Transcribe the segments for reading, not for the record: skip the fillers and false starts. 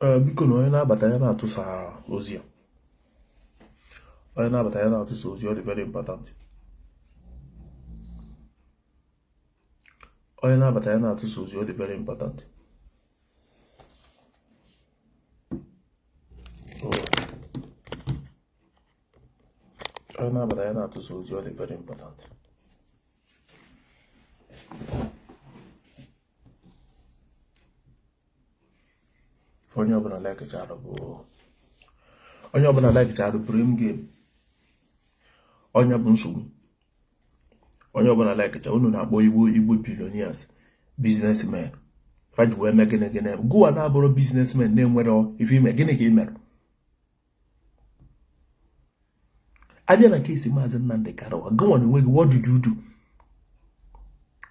Biko na onye na-abata ya na-atụsa ozi ya, onye na-abata ya na-atụsa ozi, ọ dị very important. Onye na-abata ya na-atụsa ozi, ọ dị very important. Onye na-abata ya na-atụsa ozi, ọ dị very important. Onye ọbụla laikichara bụ onye ọbụla laikichara brain game, onye bụ nsogbu. Onye ọbụla laikicha unu na-akpọ Igbo Igbo billionaires, businessmen, fa ji wee mee gịnị gịnị? Gụwa na-abụrụ businessmen na-enwere ife ime, gịnị ka ị mere? Abịa na case Maazị Nnamdi Kanu, gụnwa na onwe gị, what did you do?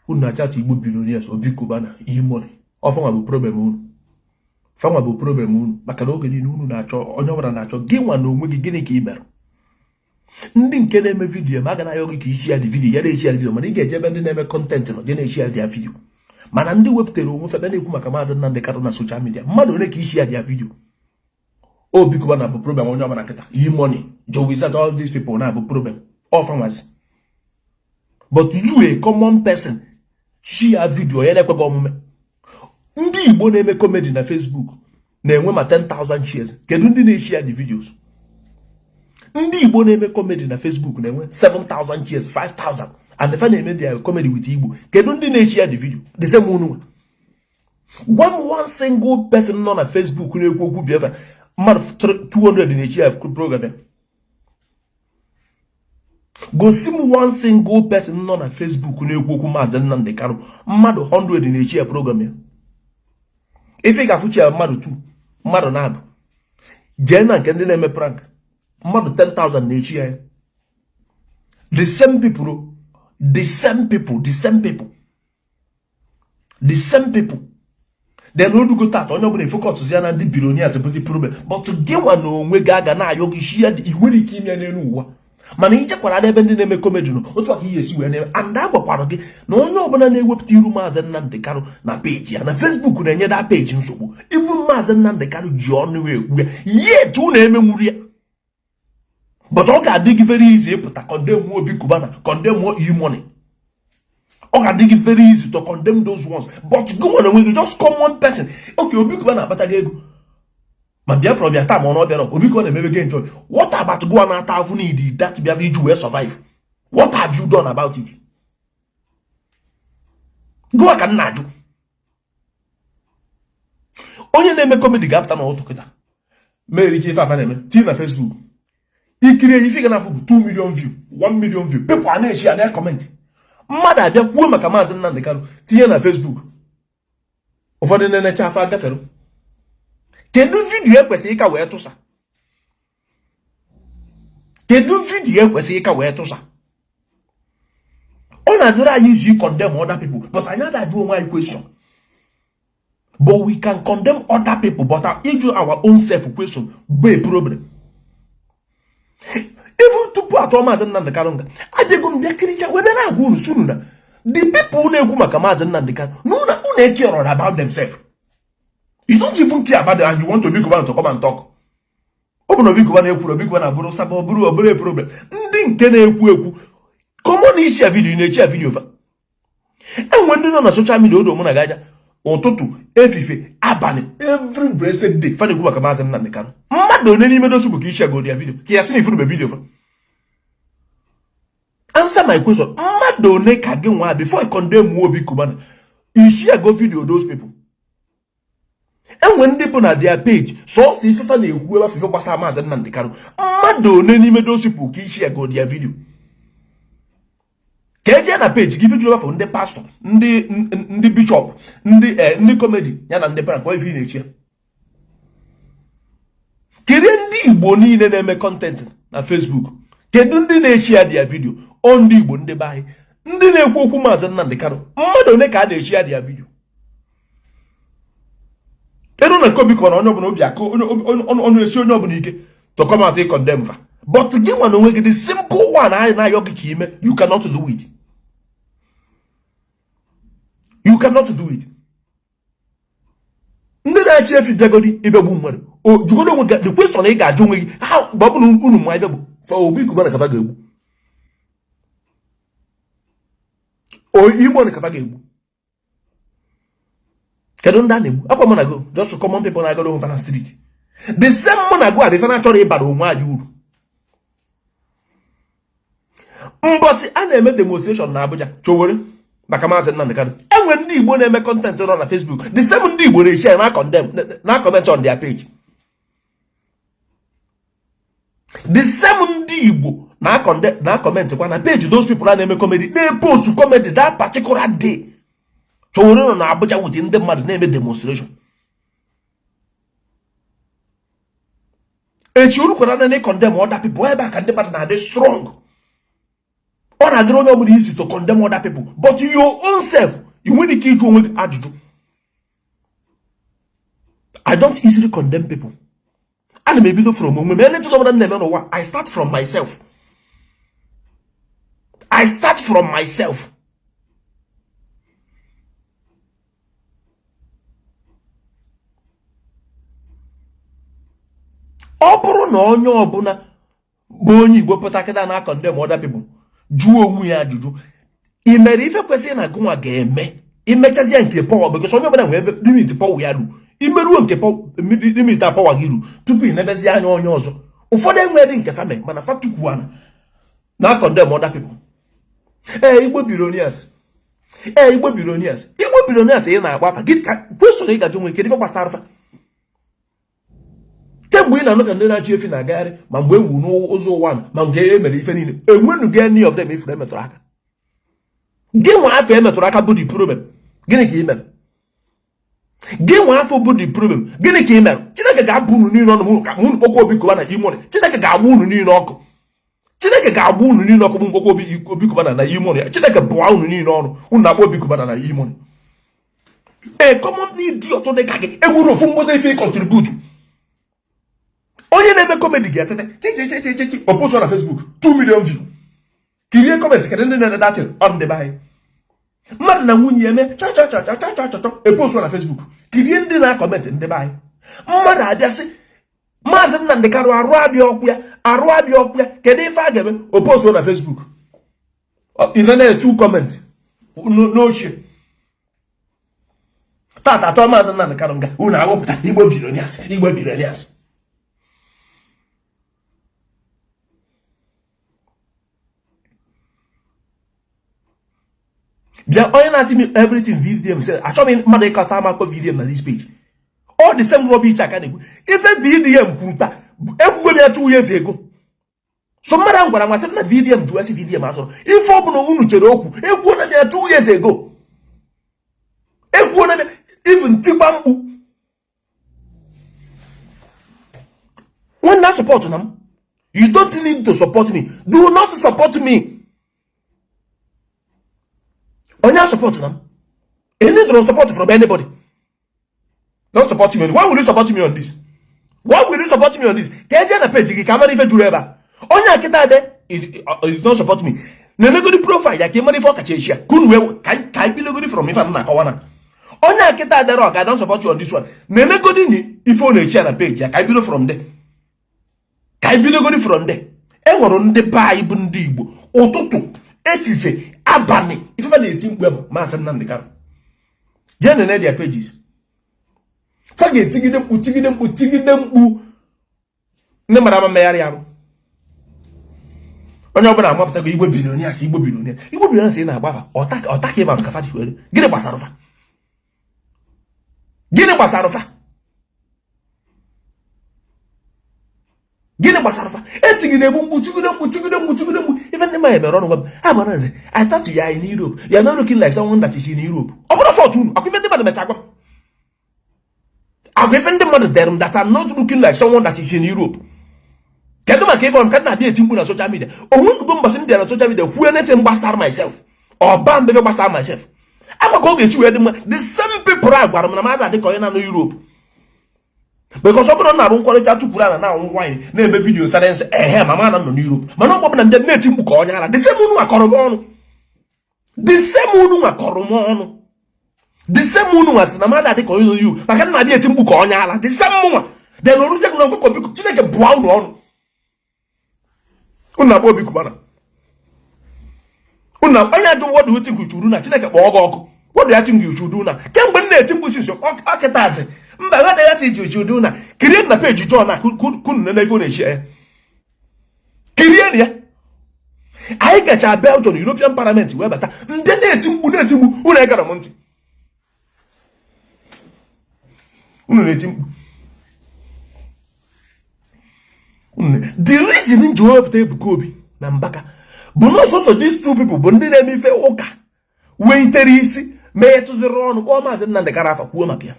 Unu na-achatụ Igbo billionaires, Obi Cubana, E-Money, ọ fanwa bụ problem unu, fanwa bụ problem unu, maka na oge niile unu na-achọ, onye ọbụla na-achọ. Gị nwa na onwe gị, gịnị ka ị mere? Ndị nke na-eme video ma a ga na-ayọ gị ka i share the video, ya na-eshare video, mana ị ga-eje ebe ndị na-eme content nọ je na-eshare their video. Mana ndị wepụtara onwe fa na-ekwu maka Maazị Nnamdi Kanu na social media, mmadụ ole ka i share their video? Obi Cubana bụ problem onye ọbụla kịta, E-Money, Jowizaza, all these people na-abụ problem ọ fanwazi. But you, a common person, share video ya na-ekweghị omume. Ndị Igbo na-eme comedy na Facebook na-enwe ma 10,000 shares. Kedu ndị na-eshare the videos? Ndị Igbo na-eme comedy na Facebook na-enwe 7,000 shares, 5,000, and fa na-eme their comedy with Igbo. Kedu ndị na-eshare the video? The same unu. Gwa m one single person nọ na Facebook na-ekwu okwu Biafra, mmadụ 200 na-eshare program ya. Gosi m one single person nọ na Facebook na-ekwu okwu Maazị Nnamdi Kanu, mmadụ 100 na-eshare program ya. Ife ị ga-afụchi ya, mmadụ 2, mmadụ na-abụ. Jee na nke ndị na-eme prank, mmadụ 10,000 na-eshare ya. The same people, the same people, the same people, the same people. Then odugo tata, onye ọbụla efocus ya na ndị billionaires bụzi problem. But gị nwa na onwe gị, aga na-ayọ gị share, ị nwere ike ime n'elu ụwa, mana ijekwara n'ebe ndị na-eme comedy nọ, otu aka ihe esi wee na-eme. And a gwakwara gị na onye ọbụla na-ewepụta iru Maazị Nnamdi Kanu na page ya na Facebook na-enye that page nsogbu. Even Maazị Nnamdi Kanu ji ọnụ ekwu ya, yet unu emenwuru ya. But ọ ga-adị gị very easy ịpụta condemn Obi Cubana, condemn E-Money. Ọ ga-adị gị very easy to condemn those ones, but gị nwere onwe gị, just common person. Okay, Obi Cubana na-akpata gị ego, ma Biafra bịa taa ma ọ na ọ bịara, Obi Cubana na-emebe gị enjoy. What about gụwa na-ata afụ n'idi that Biafra iji wee survive? What have you done about it? Gụwa ka m na-ajụ. Onye na-eme comedy ga-apụta n'ụtụ kịta mericha ife afa na-eme, tinye na Facebook, ikiri ife ga na-afụ bụ 2 million view, 1 million view, people a na-eshare, na comment. Mmadụ abịa kwuo maka Maazị Nnamdi Kanu, tinye na Facebook, ụfọdụ na-enecha afọ agafere. Kedu video ekwesịghị ịka wee tụsa? Kedu video ekwesịghị ịka wee tụsa? Ọ na-adịrị anyị easy condemn other people, but anyị adajụ onwe anyị question. But we can condemn other people, but ịjụ our own self question bụ a problem. Even tupu atụọ Maazị Nnamdi Kanu nga, adịgo m bịa kiricha wee bịa na-agwa unu sunu na the people na-ekwu maka Maazị Nnamdi Kanu na unu ekerọrọ about themselves. You don't even care about them and you want Obi Cubana to come and talk. Ọ bụ na Obi Cubana ekwuru, Obi Cubana bụrụ saba, ọ bụrụ obere problem. Ndị nke na-ekwu ekwu common ishare video, na-eshare video fa. Enwe ndị nọ na social media, odo mụ na gị anya, ụtụtụ, efife, abalị, every blessed day, fa na-ekwu maka Maazị Nnamdi Kanu. Mmadụ one n'ime dosu bụ ka ishare godi ya video ka ya sị na ifuru video fa? Answer my question. Mmadụ one ka gị nwa, before I condemn Obi Cubana, ishare go video those people? Enwe ndị bụ na their page, sọọsọ ifefa na-ekwu ebe afefe gbasara Maazị Nnamdi Kanu. Mmadụ one n'ime those people ka ishare go their video ka eje na page gị video afọ ndị pastor, ndị bishop, ndị comedy ya na ndị prank ife ị na-echi ya? Kedu ndị Igbo niile na-eme content na Facebook, kedu ndị na-eshare their video? Ọ ndị Igbo, ndị be anyị, ndị na-ekwu okwu Maazị Nnamdi Kanu, mmadụ one ka a na-eshare their video? Kedu na nke Obi kọrọ onye ọbụla obi akụ onye esi onye ọbụla ike to come out condemn fa? But gị nwa na onwe gị, the simple one anyị na-ayọ gị ka ime, you cannot do it, you cannot do it. Ndị na-achị efi bịagodi ịbịagbu mmadụ, jụgodo onwe gị the question ị ga-ajụ onwe gị, ha mgbe ọ bụla unu ma ife bụ fa Obi Cubana ka fa ga-egbu, Igbo na ka fa ga-egbu. Kedu ndị a na-egbu? Akwa mụ na gị, just common people na-agara onwe fa na street. The same mụ na gị adị ife na-achọrọ ịbara onwe anyị uru. Mbọsị a na-eme demonstration na Abuja Sowore maka Maazị Nnamdi Kanu, enwe ndị Igbo na-eme content nọ na Facebook. The same ndị Igbo na-eshi na condemn na comment on their page. The same ndị Igbo na comment kwa na page those people a na-eme comedy, na-epost comedy that particular day. Sowore nọ na Abuja with ndị mmadụ na-eme demonstration. Echi orukwara na condemn other people, ebe a ka ndị mmadụ na-adị strong. Ọ na-adịrị onye ọbụla easy to condemn other people, but your own self, ị nwere ike ịjụ onwe gị ajụjụ. I don't easily condemn people. Ana m ebido from onwe m. Anything ọbụla m na-eme n'ụwa, I start from myself. I start from myself. Ọ bụrụ na onye ọbụla bụ onye Igbo pụta kịta na condemn other people, jụọ onwe ya ajụjụ, ị mere ife kwesịrị na gụnwa ga-eme, imechazie nke power, because onye ọbụla nwere ebe limit power ya ru. Imeruo nke limit a power gị ru tupu ị nebezie anya onye ọzọ. Ụfọdụ enweghị nke fame, mana fatukwu na condemn other people. Ee, Igbo billionaires, ee, Igbo billionaires, Igbo billionaires, ị na-agba afa gị ka kwesịrị ịgajụ nwe kedu ife gbasara afa. Kemgbe ị na-anụ ka ndị na-achị efi na-agagharị, ma mgbe ewu n'ụzọ ụwa, ma nke e mere ife niile, enwenugo any of them ifuru emetụrụ aka? Gị nwa afọ emetụrụ aka bụ the problem, gịnị ka ị mere? Gị nwa afọ bụ the problem, gịnị ka ị mere? Chineke ga-abụ unu niile ọnụ ka unu kpọkwa Obi Cubana na E-Money. Chineke ga-agba unu niile ọkụ. Chineke ga-agba unu niile ọkụ bụ mkpọkwa Obi Cubana na E-Money ya. Chineke bụọ unu niile ọnụ. Unu na-akpọ Obi Cubana na E-Money. Ee, common idiot dị ka gị enwere ofu mgbọdọ ife contribute. Onye na-eme comedy ga-etete chichichichichi, o post na Facebook, 2 million view. Kirie comment, kedu ndị na-ene datin ọ ndị be anyị? Mmadụ na nwunye ya eme chọchọchọchọchọchọ, e post na Facebook, kirie ndị na-acomment, ndị be anyị. Mmadụ abịa sị Maazị Nnamdi Kanu arụ abịa ọkwụ ya, arụ abịa ọkwụ ya, kedu ife a ga-eme? O post na Facebook, ire na-etu comment n'ochie. Tata atọ Maazị Nnamdi Kanu nga, unu aghọpụta Igbo billionaires, Igbo billionaires. Bịa, onye na-asị m everything VDM sị, achọghị m mmadụ ịkọta amakpọ VDM na this page. All the same rubbish aka na-ekwu ife VDM kwuru taa, ekwugo m ya 2 years ago. So mmadụ ahụ gwara nwa sị na VDM jụọ sị VDM asọrọ ife ọ bụla unu chere okwu. Ekwuo na m ya 2 years ago, ekwuo na m even tikwa mkpu. Nwanne, support na m, you don't need to support me. Do not support me. Onye support na m, you need to support from anybody. Don't support me. Why will you support me on this? Why will you support me on this? Ka eje na page gị ka amara ife juru ebe a. Onye akịta ade you don't support me, na-emegodi profile ya ka ị mara ife ọ kacha echi ya, ka unu wee ka anyị bidogodi from ife m na-akọwa na onye akịta adere ọga don't support you on this one. Na-emegodi ni ife ọ na-echi ya na page ya, ka anyị bido from there, ka anyị bidogodi from there. E nwere ndị be anyị bụ ndị Igbo, ụtụtụ, efife, abalị, ifefe na-eti mkpu bụ Maazị Nnamdi Kanu. Jee nene their pages, fa ga-etigide mkpu, tigide mkpu, tigide mkpu. Ndị mara ama mmegharị arụ, onye ọbụla amapụtago Igbo billionaires, Igbo billionaires, Igbo billionaires. Ị na-agbafa ọta ka ịma ka fa ji were. Gịnị gbasara fa? Gịnị gbasara fa? Gịnị gbasara fa? Etigide egbu mkpu, tigide mkpu, tigide mkpu, tigide mkpu. Ife ndị mmadụ emere ọnụ gwa m ha gbara nze, "I thought you are in Europe. You are not looking like someone that is in Europe." Ọ bụrụ fault unu akwa ife ndị mmadụ mecha gwa m agwa ife ndị mmadụ dere m that I'm not looking like someone that is in Europe. Kedu maka ife ọm ka na-adị eti mkpu na social media? Onwe nnukwu mbọsị m bịara na social media kwuo anything gbasara myself, ọba mbefe gbasara myself, agwa ka ọ ga-esi wee dị mma. The same people a gwara m na mmadụ adị ka onye na-anọ Europe, because ọ bụrụ na abụ nkwalịta tukwuru ala na-anwụ nwaanyị na-eme video sara nsị ehe ma ma na nọ n'Europe, mana ọ bụla ndị na-eti mkpu ka onye ara, the same unu nwakọrọ m ọnụ, the same unu nwakọrọ m ọnụ. The same unu nwa sị na mmadụ adị ka onye nọ yu maka na abịa eti mkpu ka onye ala. The same mụnwa then oruzie gị na nkwekọ. Biko, Chineke bụọ unu ọnụ. Unu na-akpọ Obi Cubana, unu onye ajụ, what do you think you should do na? Chineke kpọọ gị ọkụ. What do you think you should do na? Kemgbe m na-eti mkpu since ọkịtazi mba, what do you think you should do na? Kirie na page John na kunu nene ife ọ na-echi ya, kirie ya. Anyị gacha Belgium, European Parliament, wee bata, ndị na-eti mkpu, na-eti mkpu, unu egara m ntị. Unu na-eti mkpu. The reason m ji wepụta Ebuka Obi na Mbaka bụ na ọsọsọ these two people bụ ndị na-eme ife ụka welitere isi mee tụdịrị ọnụ kpọọ Maazị Nnamdi Kanu afa, kwuo maka ya.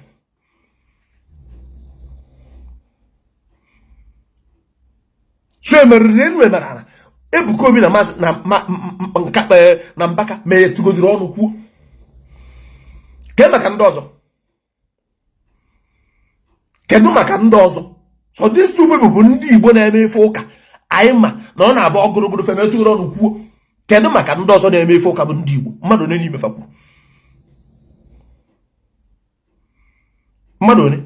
So emeriri enu, emere ala. Ebuka Obi na Maazị na na Mbaka mee tụgodiri ọnụ kwuo kee maka ndị ọzọ. Kedu maka ndị ọzọ? So these two people bụ ndị Igbo na-eme ife ụka anyị ma na ọ na-abụ ọgụrụgụrụ fe metụrụ ọnụ kwuo. Kedu maka ndị ọzọ na-eme ife ụka bụ ndị Igbo? Mmadụ one n'ime fa kwuru? Mmadụ one?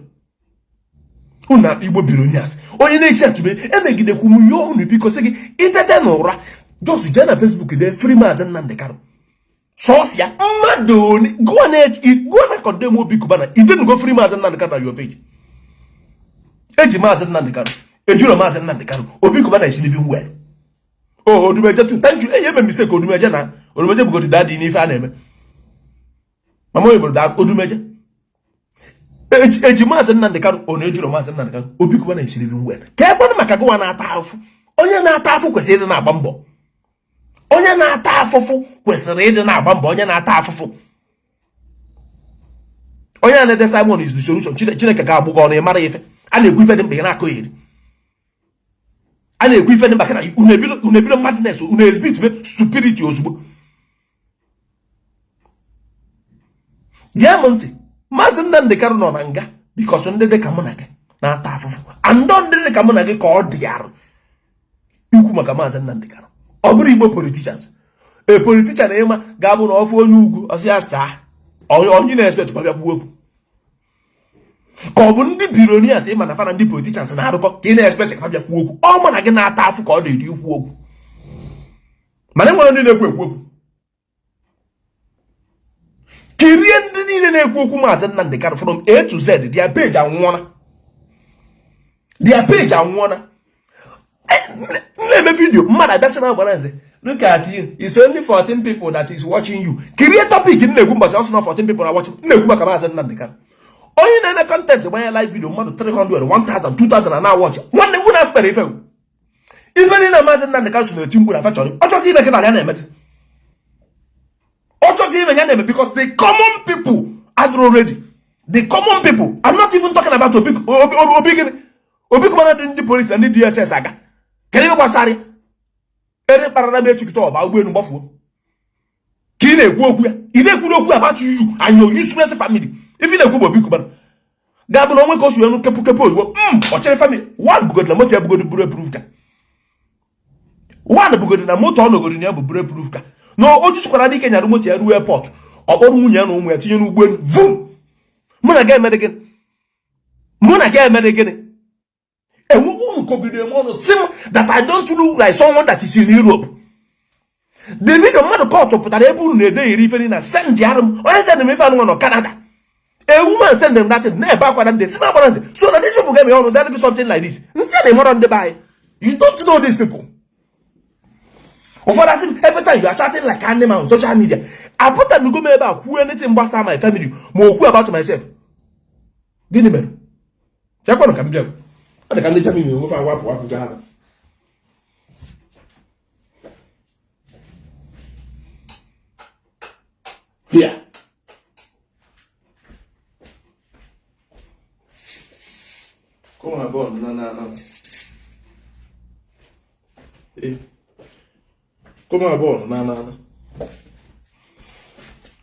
Unu Igbo biri onye asị onye na-echi atụbe emegidekwu m yọọ unu, biko, sị gị itete n'ụra, just jee na Facebook dee "Free Maazị Nnamdi Kanu", sọsịa. Mmadụ one gụọ na condemn Obi Cubana, idenugo "Free Maazị Nnamdi Kanu" na your page? Eji Maazị Nnamdi Kanu, ejuro Maazị Nnamdi Kanu, Obi Cubana is living well. Oh, Odumeje too, thank you. Eyi eme mistake. Odumeje na Odumeje bugodi daddy n'ife a na-eme. Mama oyibo da Odumeje eji Maazị Nnamdi Kanu, ọ na-ejuro Maazị Nnamdi Kanu, Obi Cubana is living well. Ka ekwenụ maka gụwa na-ata afụfụ. Onye na-ata afụ kwesịrị ịdị na-agba mbọ. Onye na-ata afụfụ kwesịrị ịdị na-agba mbọ. Onye na-ata afụfụ, onye a na-ede "Simon is the solution", Chineke ga-agbụ gị ọnụ. Ị mara ife a na-ekwu, ife dị mkpa, ị na-akọ eri. A na-ekwu ife dị mkpa na unu ebido madness, unu exhibit stupidity ozugbo. Gee m ntị, Maazị Nnamdi Kanu nọ na nga because ndị dị ka mụ na gị na-ata afụfụ, andọ ndị dị ka mụ na gị ka ọ dị arụ ikwu maka Maazị Nnamdi Kanu. Ọ bụrụ Igbo politicians, a politician ịma ga-abụ na ọfụ onye ugwu, ọsị ya saa onye na-expect kwa bịa kwuo okwu, ka ọ bụ ndị billionaires ịma na fa na ndị politicians na-arụkọ ka ị na-expect ka fa bịa kwuo okwu. Ọ ma na gị na-ata afụ ka ọ dị ikwu okwu, mana enwere ndị na-ekwu ekwu okwu. Kirie ndị niile na-ekwu okwu Maazị Nnamdi Kanu from A to Z, their page anwụọla, their page anwụọla. Na-eme video, mmadụ abịa sị na agbara nze, "Look at you, it's only 14 people that is watching you." Kirie topic m na-ekwu mbọsị, ọsọ na 14 people na watching. M na-ekwu maka Maazị Nnamdi Kanu. Onye na-eme content gbanye live video, mmadụ 300, 1000, 2000 na watch. Nwanne m, na afụkpere ife ife niile Maazị Nnamdi Kanu so na-eti mkpu na fa chọrọ. Ọ chọsị ime kịta, ya na-emezi. Ọ chọsị ime, ya na-eme, because the common people adịrọ ready. The common people, I'm not even talking about Obi. Obi, Obi gịnị? Obi Cubana dị ndị polisi na ndị DSS aga. Kedu ihe gbasara ya? Ere kparara m echikịta ọba ụgbọelu gbafuo ka ị na-ekwu okwu ya. Ị na-ekwuru okwu about you and your useless family. Ife ị na-ekwu bụ Obi Cubana ga-abụ na onwe ka o si enu kepụ kepụ ozugbo ọ chere family one bugodi na moto ya bugodi buru proof ka one bugodi na moto ọ nọgodi na ya bụ buru proof ka na o jusikwara dike nyara moto ya ruo airport, ọ kpọrọ nwunye ya na ụmụ ya tinye n'ụgbọelu vum. Mụ na gị emere gịnị? Mụ na gị emere gịnị? Enwe unu kọgide m ọnụ, si m that I don't look like someone that is in Europe. The video mmadụ kọtụ pụtara ebe unu na-edegheri ife na send arụ m. Onye send m ife anụ nọ Canada, a woman send them that thing, na-ebe akwa na ndị si m agbara nze. So na these people ga-eme ọnụ that something like this, nsị na ịmọrọ ndị be anyị. You don't know these people. Ụfọdụ asị m, "Every time you are chatting like animal on social media." Apụtanugo m ebe a kwuo anything gbasara my family ma okwu about myself? Gịnị mere? Chekwanụ ka m bịa. Ọ dị ka ndị Germany na-enwefe awapụ apụ gaa ha. Here. Come on, bon, na na na. Eh. Come on, bon, na na na.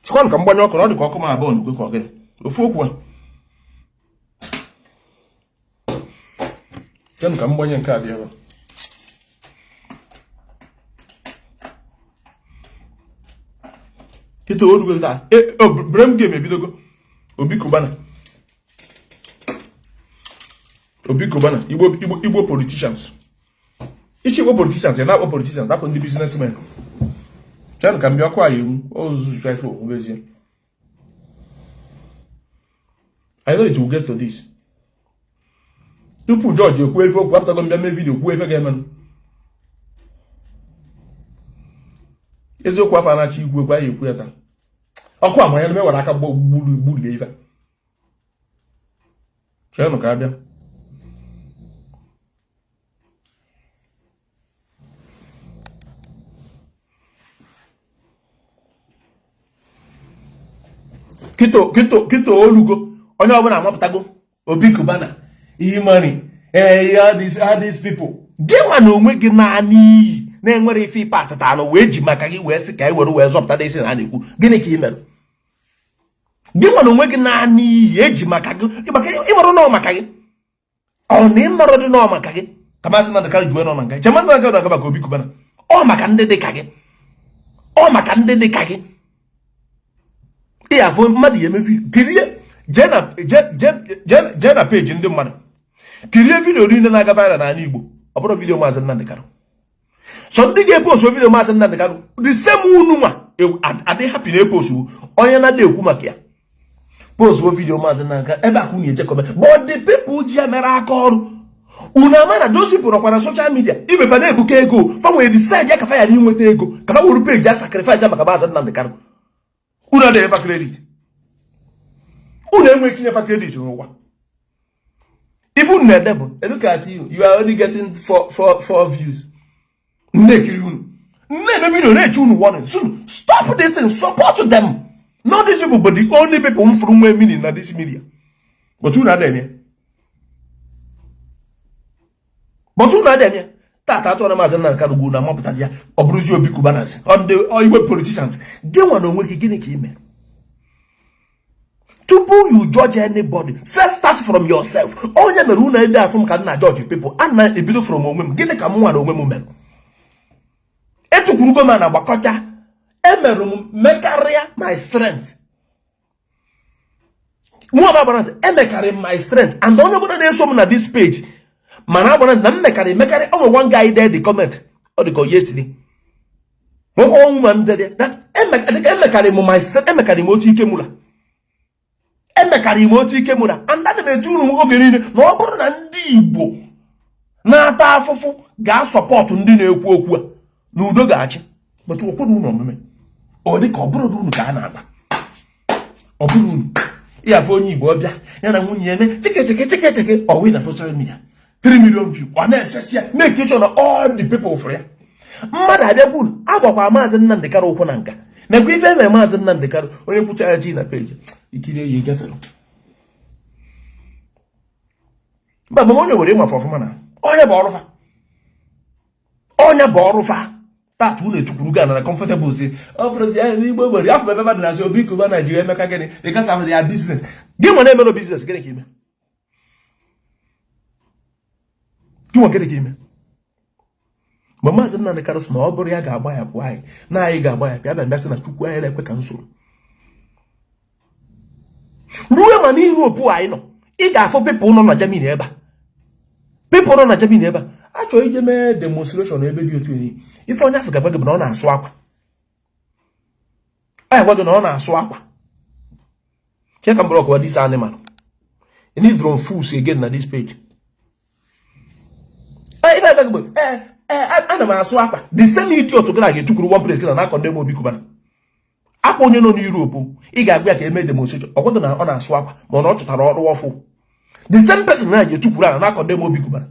Chekwanụ ka m gbanye ọkụ na ọ dị ka ọkụ m abụọ n'ugwe ka ọ gịnị? Ofu okwu a. Kenụ ka m gbanye nke a dị ebe a. Kịta o rugo taa, brain game ebidogo. Obi Cubana, Obi Cubana, Igbo, Igbo, Igbo politicians, ichi Igbo politicians ya na-akpọ politicians, napụ ndị businessmen. Chenụ ka m bịa, ọkụ anyị enwu ozuzu ife omezie. I know it will get to this. Tupu George ekwu ife okwu, apụtago m bịa mee video kwuo ife ga-emenụ. Eziokwu afọ anachi ikwu ekwu anyị ekwu ya taa. Ọkụ amanya na mewara aka gburu gburie ife. Chenụ ka abịa. Kịta olugo onye ọbụla amapụtago Obi Cubana, E-Money, ee, all these people. Gị nwa na onwe gị naanị iyi na-enwere ife ịpasịta anụ wee ji maka gị wee sị ka e were wee zọpụta isi na a na-ekwu. Gịnị ka ị mere? Gị nwa na onwe gị naanị iyi eji maka gị, maka ịmarụ nọ maka gị, ọ na ịmarụ dị nọ maka gị ka Maazị Nnamdi Kanu ji wee nọ na nga. Che Maazị Nnamdi Kanu na-aga maka Obi Cubana, ọ maka ndị dị ka gị, ọ maka ndị dị ka gị. Ị afụ mmadụ ya eme video, kirie, jee na page ndị mmadụ kirie video niile na-aga viral n'ala Igbo. Ọ bụrụ video Maazị Nnamdi Kanu, so ndị ga-epost video Maazị Nnamdi Kanu, the same unu nwa adị happy na-epost onye na-adị ekwu maka ya post video Maazị Nnamdi Kanu ebe a ka unu eje comment. But the people ji ya mere aka ọrụ, unu ama na those people nọkwa na social media ibefa na-ebuka ego. Fa nwere decide ya ka fa yara inweta ego ka fa were page ya sacrifice ya maka Maazị Nnamdi Kanu. Unu adịghị enyefa credit, unu enweghị ike inyefa credit n'ụwa. Ife unu na-ede bụ, "Look at you, you are only getting four views." Na-ekiri unu na-eme video, na-eche unu warning soon. Stop this thing, support them. Not these people, but the only people m fụrụ nwee meaning na this media. But unu adịghị eme, but unu adịghị eme. Tata atụ na Maazị Nnamdi Kanu gwuru na amapụtazi ya, ọ bụrụzi Obi Cubanazi, ndị Igbo politicians. Gị nwa na onwe gị, gịnị ka ị mere? Tupu you judge anybody, first start from yourself. Onye mere unu ede afụ m ka m na judge people, a na-ebido from onwe m. Gịnị ka m nwa na onwe m mere? Etukwurugo m na gbakọcha, emerụ m mekarịa my strength. Mụ agbara ntị, emekarị my strength, and onye ọbụla na-eso m na this page mana agbara ntị na m mekarị emekarị. O nwere one guy there, the comment ọ dị ka yesterday, nwekwa one woman there that emekarị m my strength, emekarị m otu ike mụra, emekarị m otu ike mụra. And ana m eti unu oge niile na ọ bụrụ na ndị Igbo na-ata afụfụ ga-asupport ndị na-ekwu okwu a, na udo ga-achị. But okwere unu omume, ọ dị ka ọ bụrụ unu ka a na-agba, ọ bụrụ unu ịyafe onye Igbo ọbịa ya na nwunye ya eme cheke cheke cheke cheke, ọwụ na social media, 3 million view, ọ na-efesi ya, make sure na all the people fụrụ ya. Mmadụ abịakwa unu agbakwa Maazị Nnamdi Kanu ụkwụ na nka mekwa ife eme Maazị Nnamdi Kanu. Onye kwucha ya ji na page ikiri ya gafere mba mama onye were ịmafe ọfụma na onye bụ ọrụfa, onye bụ ọrụfa. Tata unu etukwuru ga na comfortable si ọ fụrụzi ya n'Igbo gbere afọ ebe mmadụ na-asị Obi Cubana Naijiria emeka gịnị because of ya business. Gị nwa na-emere business, gịnị ka ime? Gị nwa, gịnị ka ime? Mgbe Maazị Nnamdi Kanu sị na ọ bụrụ ya ga-agba ya pụọ, anyị na anyị ga-agba ya pịa bịa bịa sị na Chukwu anyị na-ekwe ka nsoro ruo ma n'Europe anyị nọ. Ị ga-afụ people nọ na Germany ebe a, people nọ na Germany ebe a achọrọ ije mee demonstration ebe dị otu enyi. Ife onye afọ ga-agwa gị bụ na ọ na-asụ akwa. Ọ ya gwa gị na ọ na-asụ akwa. Check and block what this animal. You need drone fools again na this page. Ife agwa gị bụ, ee ee, ana m asụ akwa. The same idiot gị na ga-etukwuru one place gị na na condemn Obi Cubana. Akwa onye nọ n'Europe, ị ga-agwa ya ka eme demonstration, ọ gwaghị na ọ na-asụ akwa, ma na ọ chọtara ọrụ ọfụ. The same person na ga-etukwuru ala na condemn Obi Cubana.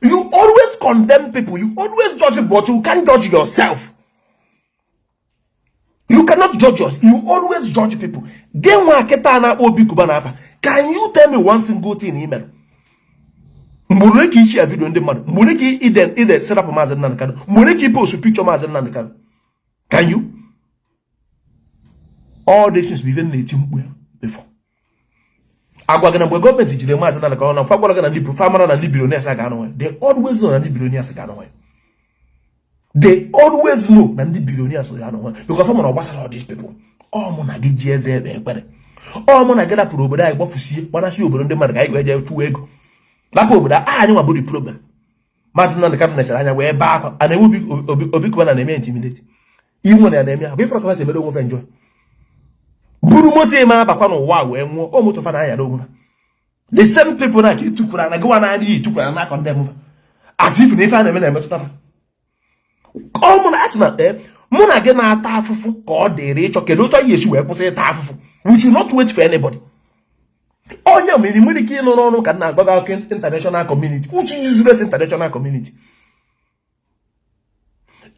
You always condemn people, you always judge people, but you can't judge yourself. You cannot judge yourself, you always judge people. Gị nwa kịta na-akpọ Obi Cubana afa, can you tell me one single thing ị mere? Mgbe ka ichi ya video ndị mmadụ, mgbe ka ide serapụ Maazị Nnamdi Kanu, mgbe ka ipost picture Maazị Nnamdi Kanu, can you? All these things bụ ife na-eti mkpu ya before. Agwa gị na mgbe gọọmenti jide Maazị Nnamdi Kanu na fa gwara gị na ndị fa mara na ndị billionaires ga-anọ nwe. They always know na ndị billionaires ga-anọ nwe. They always know na ndị billionaires ga-anọ nwe because ọ mara ọ gbasara all these people. Ọ mụ na gị ji eze ekpe ekpere. Ọ mụ na gị rapụrụ obodo anyị, gbafusie, gbanasị obodo ndị mmadụ ka anyị wee jee chụwa ego, lapụ obodo anyị nwa bụrụ problem. Maazị Nnamdị Kanụ nechara anya wee bee akwa. A na-enwe Obi Cubana na-eme intimidate inwe na ya na-eme ya bụ ifere ka si emere onwe fe njọ, buru moto eme abakwa n'ụwa wee nwụọ. O moto fa na-anyara onwe ha, the same people na ka itukwara na gịwa naanị iyi itukwara na akọ ndị mfa, as if na ife a na-eme na-emetụta fa. Ọ mụ na asị na ee, mụ na gị na-ata afụfụ ka ọ dịrị ịchọ kedu otu anyị esi wee kwụsị ịta afụfụ. We should not wait for anybody. Onye mere nwere ike ịnụ n'ọnụ ka na agbaga akụ international community, uche useless international community.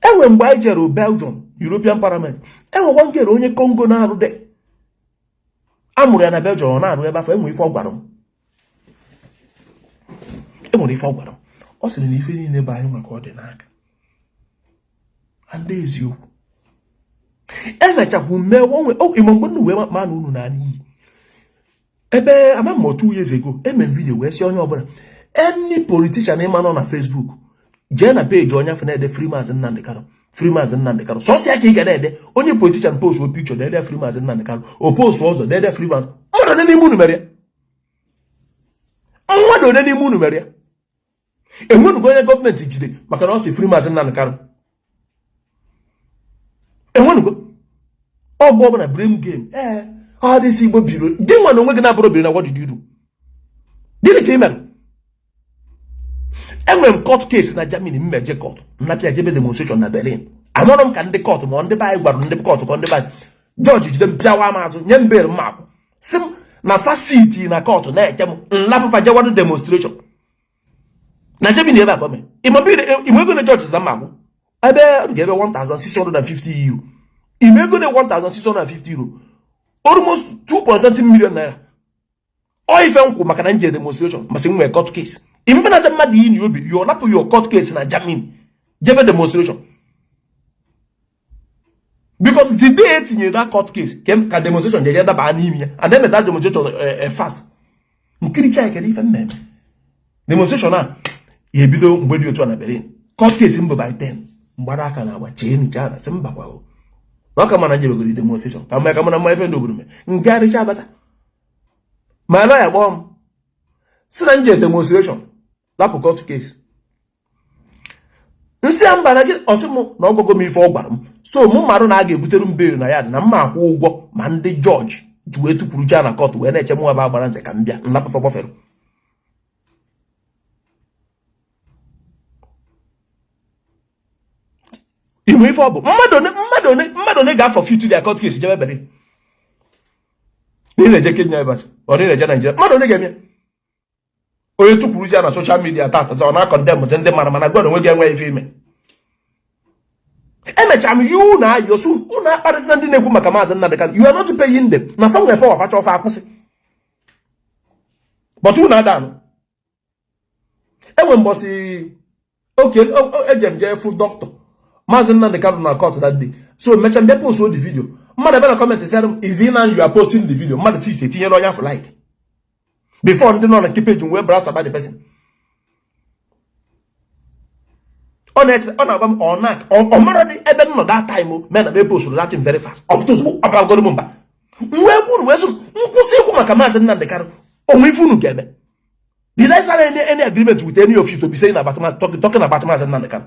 Enwe mgbe anyị jere Belgium, European Parliament, enwekwa nkere onye Congo na-arụ de amụrụ ya na Belgium, ọ na-arụ ebe afọ. Enwe ife ọ gwara m, enwere ife ọ gwara m. Ọ sịrị na ife niile bụ anyị maka ọ dị n'aka ndị eziokwu. Emechakwu mee onwe ịma mgbe nnu wee ma na unu na iyi ebe ama m 2 years ago, eme m video wee sị onye ọbụla, any politician ịma nọ na Facebook, jee na page onye afọ na-ede "Free Maazị Nnamdị Kanụ, Free Maazị Nnamdị Kanụ." Sọsọ ya ka ị ga na-ede. Onye politician post o picture, dede "Free Maazị Nnamdị Kanụ." O post ọzọ, dede "Free Maazị." Mmadụ one n'ime unu mere ya? Mmadụ one n'ime unu mere ya? Enwenugo onye gọọmenti jide maka na ọ sị "Free Maazị Nnamdị Kanụ"? Enwenugo? Ọ mgbe ọbụla blame game. Ee, ọ dịsị Igbo biro gị nwa na onwe gị na-abụrụ biri na what did you do? Gịnị ka ị mere? Enwere m court case na Germany, mmeje court, nnapịa jebe demonstration na Berlin. Amarọ m ka ndị court ma ndị be anyị gwara ndị court ka ndị be anyị jọji jide m, pịawa m azụ, nye m bail, m akwụ, si m na facility na court na-eche m nlapụfa jewado demonstration na Germany ebe a ka o mere. Ịma ego na jọji na mma akwụ ebe ọ ga ebe €1650. Ime ego na €1650, almost 2.something million naira. Ọ ife nkwụ maka na nje demonstration masị m nwee court case. Imefe na mmadụ yi na obi yo napụ your court case na Germany jebe demonstration, because the day etinyere that court case ka demonstration jeje daba n'ime ya and then that demonstration fast nkiricha ekele ife mmemme demonstration a ya ebido mgbe dị otu a na Berlin. Court case mbụ by 10 mgbara aka na-agba chee nche a na sị mbakwa o na ọ ka mana njebegoro demonstration ka mma ka mana mma ife ndị obodo mee ngagharịcha abata ma lawyer kpọọ m si na nje demonstration lapụ court case. Nsị ya mba na gị ọsị m na ọgwụgwọ m ife ọ gwara m, so mụ marụ na a ga-ebutere m bail na ya dị na mma akwụ ụgwọ ma ndị jọji ji wee tukwuru na court wee na-eche mụ ebe agbara nze ka m bịa nlapụfa gbafere. Ime ife ọ bụ mmadụ one ga-afọ fitu their court case jebe Berlin na ị na-eje Kenya ebe ọ na-eje Naijiria? Mmadụ one ga-eme? Onye tụkwuruzi ya na social media tata ọ na-acondemn ndị mara, mana gwa na onwe gị enweghị ife ime. Emechara m ya unu ayọ so unu akparịsị na ndị na-ekwu maka Maazị Nnamdị Kanụ. You are not paying them na fa nwere power facha ofe akwụsị, but unu adanụ enwe mbọsị oke eje m jee fụ dọkịta Maazị Nnamdị Kanụ na court that day. So mechaa mbịa post the video, mmadụ ebe na comment sịrị m, "Is it now you are posting the video?" Mmadụ six etinyere onye afọ like before ndị nọ na nke page wee browse about the person. Ọ na-eche, ọ na-agba m, ọ na ọ mara dị ebe m nọ that time o mee na m post that thing very fast. Ọ pụta ozugbo, ọ bagoro m mba. M wee kwuru wee sị m nkwụsị ikwu maka Maazị Nnamdị Kanụ, onwe ife unu ga-eme? Did I sign any agreement with any of you to be saying about talking about Maazị Nnamdị Kanụ?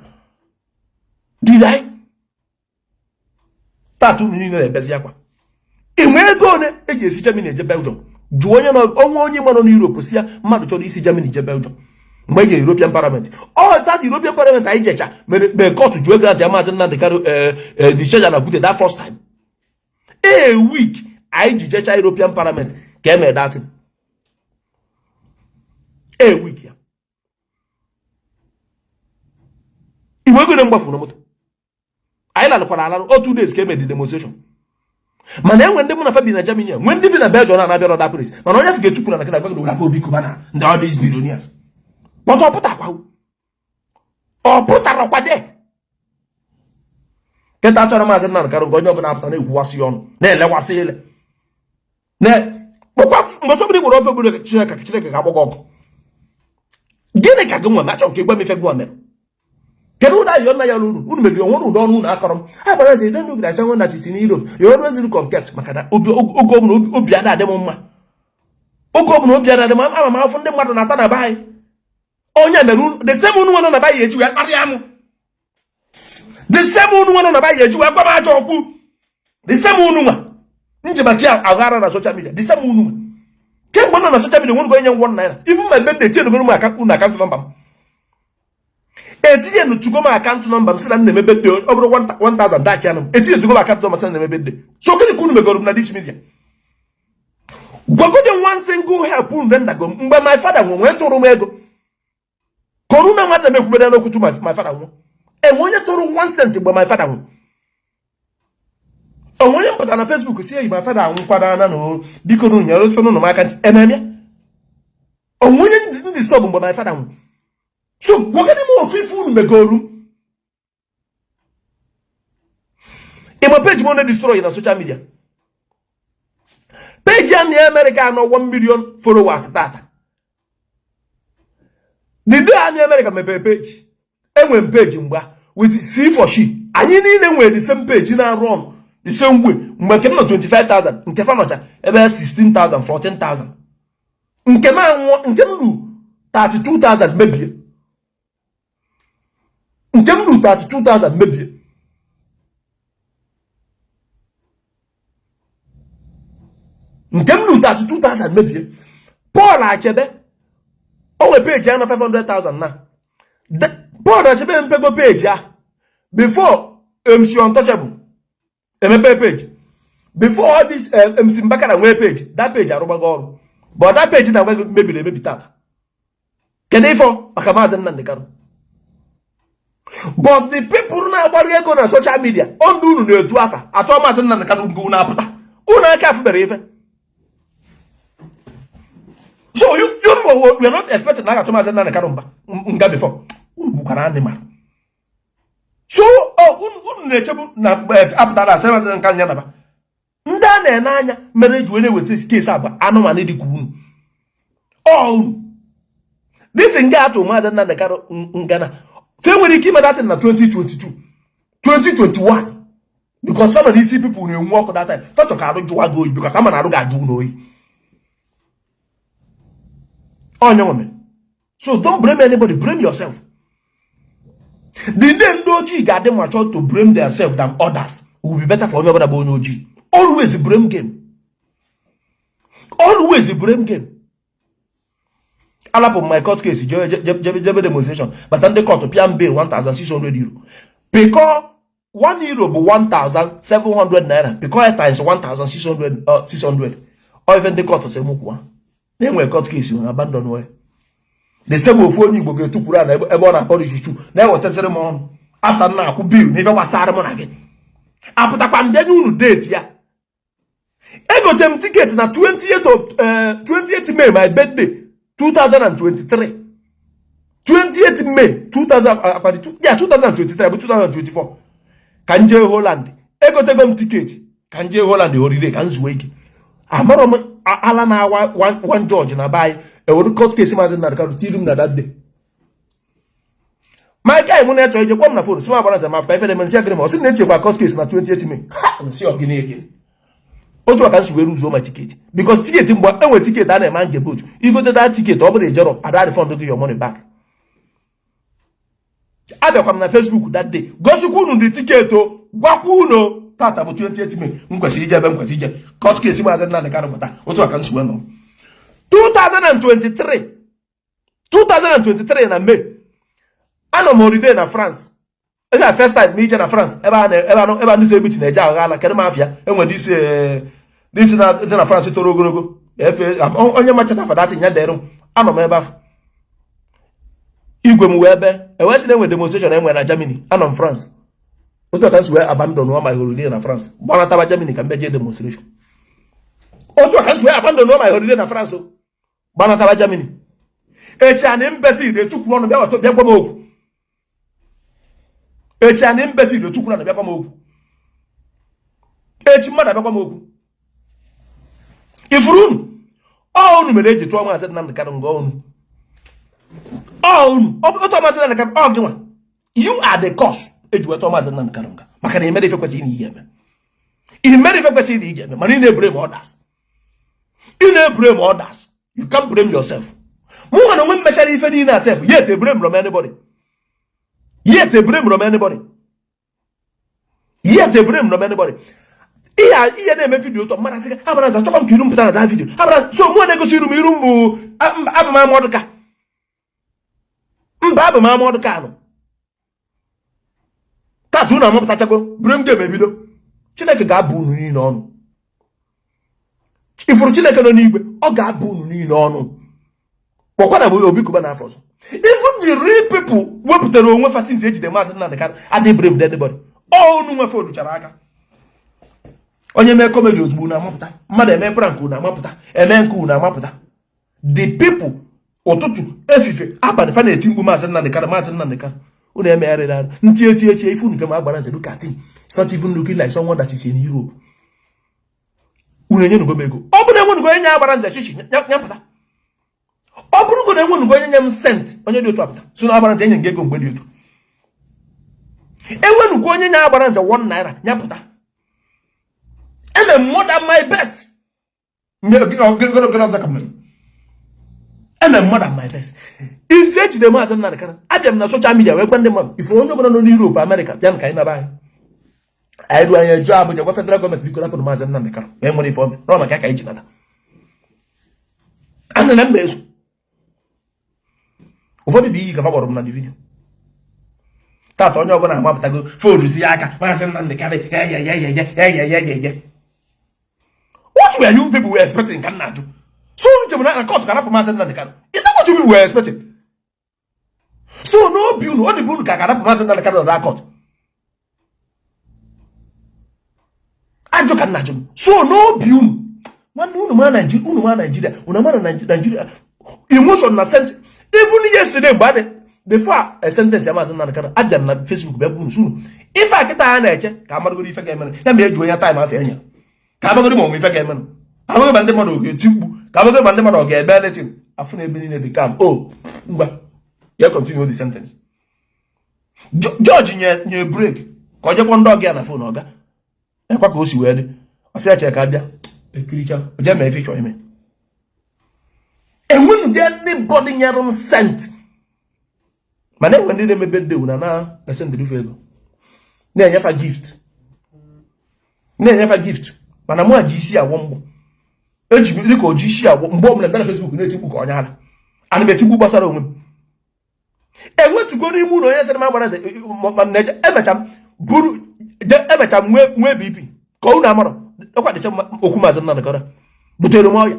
Did I? Tata unu niile na-ebezi akwa. Enwe ego one eji esi Germany eje Belgium? Jụọ onye nọ onwe onye nọ n'Europe si ya mmadụ chọrọ isi Germany je Belgium mgbe eji European Parliament. Ọ that European Parliament anyị jecha mere mgbe court juo grant ya Maazị Nnamdị Kanụ discharge na Bute that first time. A week anyị ji jecha European Parliament ka e mere that thing. A week ya igwe ego mgbafu na moto anyị lalụkwara alarụ otu days ka e mere demonstration. Mana enwe ndị mụ na fa bi na Germany, nwee ndị bi na Belgium na-abịa ọda place, mana onye afọ ga-etukwuru na kena gbagoro rapụ Obi Cubana ndị all these billionaires, but ọ pụtakwa, ọ pụtara kwade kịta chọrọ Maazị Nnamdị Kanụ nke onye ọbụla apụta na-ekwuwasị ọnụ na-elewasị ile kpọkwa mgbe ọbụla gwere ofe gburu Chineke ka Chineke ga-agbọ gị ọkụ. Gịnị ka gị nwe? Achọ nke gwa m ife gị nwa mere. Kedu ụdị ayọ nna ya unu unu mebiri onwere ụdị ọnụ unu akọrọ m agbarazi? Don't look like someone that is in Europe. You always look unkempt. Maka na obi oge ọbụla obi ada adị m mma, oge ọbụla obi ada adị m ama m afọ ndị mmadụ na-ata na be anyị. Onye mere the same unu nwa nọ na be anyị eji wee kparịa m, the same unu nwa nọ na be anyị eji wee gwa m ajọ okwu, the same unu nwa nji maka ya aghara na social media, the same unu nwa kemgbe nọ na social media nwere onye nye 1 naira. Even my birthday, tinye m aka unu account number m, etinye nutugo m account number m sị na m na-eme birthday. Ọ bụrụ 1000 dachi anụ m, etinye tugo m account number sị na na-eme birthday. So gịnị ka unu megoro m na this media? Gwagodi one single help unu rendago m mgbe my father nwe nwee tụrụ m ego koruna mmadụ na emekwubere n'okwu tu my father nwụọ. Enwe onye tụrụ 1 cent mgbe my father nwụ? Onwe onye mpụtara na Facebook si eyi my father anwụkwara na na biko nu nyere tụrụ m aka ntị ememe? Onwe onye ndị stop mgbe my father nwụ? So gwagodi m ofu ife unu megoru. Ịma page m na destroy na social media, page a na America anọ 1 million followers tata. The day anyị America mepere page, enwe m page mgbe with C for she, anyị niile nwere the same page na-arụ ọnụ the same way. Mgbe nke m nọ 25,000, nke fa nọcha ebe 16,000, 14,000. Nke m anwụọ, nke m ru 32,000 mebie. Nke m ru 32,000 mebie. Nke m ru 32,000 mebie. Paul Achebe o nwe page ya na 500,000 na Paul Achebe mpego page a before MC Untouchable emepe page, before all this MC Mbaka na nwee page. That page arụgbago ọrụ, but that page na mebiri emebi tata. Kedu ife maka Maazị Nnamdi Kanu? But the people na-agbara ego na social media ndụ unu na-etu afa atọ Maazị Nnamdi Kanu nke unu apụta unu aka afụbere ife. So you people were not expecting na aga-atụ Maazị Nnamdi Kanu mba nga before. Unu gbukwara animal. So unu na-echebu na apụtara asị Maazị Nnamdi Kanu ya naba. Ndị a na-ene anya mere eji wee na-eweta case abụ anụmanụ dị ka unu ọ unu disi nga atụ Maazị Nnamdi Kanu ngana fe nwere ike ime that na 2022, 2021, because some of these people na-enwe ọkụ that time. Fachọ ka arụ jụwa gị oyi, because ama na arụ ga-ajụ unu oyi. Onye nwe. So don't blame anybody, blame yourself. The day ndị ojii ga-adị mature to blame themselves than others will be better for onye ọbụla bụ onye ojii. Always blame game, always blame game. Alapụ my court case jebe demonstration, bata ndị court pịa m bail €1600. Pịkọ 1 euro bụ 1700 naira, pịkọ ya times 1600, 600. Ọ ife ndị court sị m kwụwa na-enwe court case na abandon way. The same ofu onye Igbo ga-etukwuru ala ebe ọ na-akpọrọ ichuchu na-ewetaziri m ọnụ after m na-akwụ bill n'ife gbasara mụ na gị. Apụtakwa m bịa nye unu date ya. Egote m ticket na 28 of 28 May, my birthday, 2023. 28 May 2000, yeah, 2023 bụ 2024, ka m jee Holland. Egotego m ticket ka m jee Holland holiday ka m zuo ike. Amarọ m ala na-awa one George na be anyị ewere court case Maazị Nnamdi Kanu tiri m na that day. My guy mụ na-echọ ije kpọọ m na phone si m agbara njem afọ ife na-eme nsị agịrị ma ọ sị na echekwa court case na 28 May. Ha nsị ọgịnị ege otu a ka m si were uzuo ma ticket, because ticket mgbe enwere ticket a na-eme nje boat igote that ticket, ọ bụrụ ejero ada refund gị your money back. Abịakwa m na Facebook that day gosikwa unu ndị ticket o gwakwa unu tata bụ 28 May m kwesịrị ije ebe m kwesịrị ije court case Maazị Nnamdi Kanu pụta. Otu a ka m si wee nọ 2023, 2023 na May. Anọ m holiday na France. Ebe a first time m ije na France, ebe a ebe a ndị si ebiti na-eje agha ala. Kedu m afịa enwere isi isi dị na France toro ogologo efe onye machata fadati ya dere m. Anọ m ebe afọ igwe m wee ebe ewee sị na enwe demonstration enwe na Germany. Anọ m France. Otu a ka m si wee abandon my holiday na France gbanataba Germany ka m bịa jee demonstration. Otu a ka m si wee abandon my holiday na France gbanataba Germany. Echi anyị imbecile etukwuru ọnụ bịa bịa gwa m okwu. Echi anyị imbecile etukwuru ọnụ bịa gwa m okwu. Echi mmadụ abịa gwa m okwu ifuru unu. Ọ unu mere eji tụọ Maazị Nnamdi Kanu nga unu. Ọ unu otu Maazị Nnamdi Kanu ọ gị nwa You are the cause eji weta Maazị Nnamdi Kanu nga, maka na imere ife kwesịrị na ihe eme, imere ife kwesịrị na iji eme, mana ị na-eblame others, ị na-eblame others. You can't blame yourself. Mụ nwa na onwe m mechara ife niile a sef, yet eblame from anybody, yet eblame from anybody, yet eblame from anybody. Ihe ihe na-eme video ụtọ mmadụ asị gị abara nza, chọkwa m ka iru m pụta na that video. Abara so mụ na-egosi iru m, iru m bụ abụ m amọdụ ka mba, abụ m amọdụ ka anụ tata. Unu amapụtachago blame game ebido. Chineke ga-abụ unu niile ọnụ. Ifuru Chineke nọ n'igwe, ọ ga-abụ unu niile ọnụ. Kpọkwa na Obi Kuba n'afọ ọzọ. Even the real people wepụtara onwe fa since ejide Maazị Nnamdi Kanu adị blame anybody. Unu nwefe oduchara aka onye mee comedy ozugbo unu amapụta, mmadụ eme prank unu amapụta, eme nke unu amapụta. The people ụtụtụ, efife, abalị, fa na-eti mkpu Maazị Nnamdi Kanu, Maazị Nnamdi Kanu. Unu emegharịrị arụ ntị eti echi ife unu nke ma agbara nze. Look at him. It's not even looking like someone that is in Europe. Unu enyenugo m ego? Ọ bụrụ enwenugo onye nye agbara nze chichi nyapụta, ọ bụrụgo na enwenugo onye nye m cent, onye dị otu apụta so na agbara nze enye gị ego mgbe dị otu. Enwenugo onye nye agbara nze ₦1 nyapụta. Eme more than my best. Eme more than my best. Isi ejide Maazị Nnamdi Kanu, abịa m na social media wee gwa ndị mmadụ, ifuru onye ọbụla nọ n'Europe, Amerịka, bịa ka anyị naba anyị. Anyị ruo, anyị jụọ Abuja, gwa federal gọọmenti, biko rapụrụ Maazị Nnamdi Kanu ma e nwere ife ome nọ maka ka anyị ji nata ana na mba ezu. Ụfọdụ bụ iyi ka fa gbọrọ m na the video. Tata onye ọbụla amapụtago foruzi ya aka Maazị Nnamdi Kanu yeyeyeyeyeyeyeyeye. What were you people were expecting? Ka m na-ajụ. So unu chere na court ka rapụ Maazị Nnamdi Kanu? Is that what you people were expecting? So n'obi unu, ọ dịbụ unu ka ga-arapụ Maazị Nnamdi Kanu na court? Ajụ ka m na-ajụ m. So n'obi unu, nwanne, unu ma Naijiria, unu ma Naijiria, unu ma na Naijiria emotion na sent. Even yesterday, mgbe a before a sentence ya Maazị Nnamdi Kanu, abịa m na Facebook bịa gwa unu sunu ife a kịta a na-eche ka amaragoro ife ga-emere ya ma eji onye time afọ enye ka amagoro ma ọnwe ife ga-emenụ, amagoro ma ndị mmadụ ọ ga-eti mkpu, ka amagoro ma ndị mmadụ ọ ga-eme anything. Afụ na ebe niile dị calm. Oh, ngwa ya, continue the sentence. George nye break ka ọ jekwa ndị ọga ya na phone. Ọga ekwa ka o si wee dị, ọ sị ya chere ka abịa ekiricha o jee mee ife ịchọ ime. Enwenụdị anybody nyere m cent, mana enwe ndị na-eme birthday na na-esendịrị ego, na-enyefa gift, na-enyefa gift. Mana mụ ji isi agwọ mgbọ eji dịka oji isi agwọ mgbe ọbụla bịa na Facebook na-eti mkpu ka onye ala. Ana m etigbu gbasara onwe m. Enwetugo n'ime ụlọ onye sịrị m agbara nze ma na-eje emecha m buru emecha m nwee BP ka unu amarọ ọkwa dịcha okwu Maazị Nnamdi Kanu butere m ọya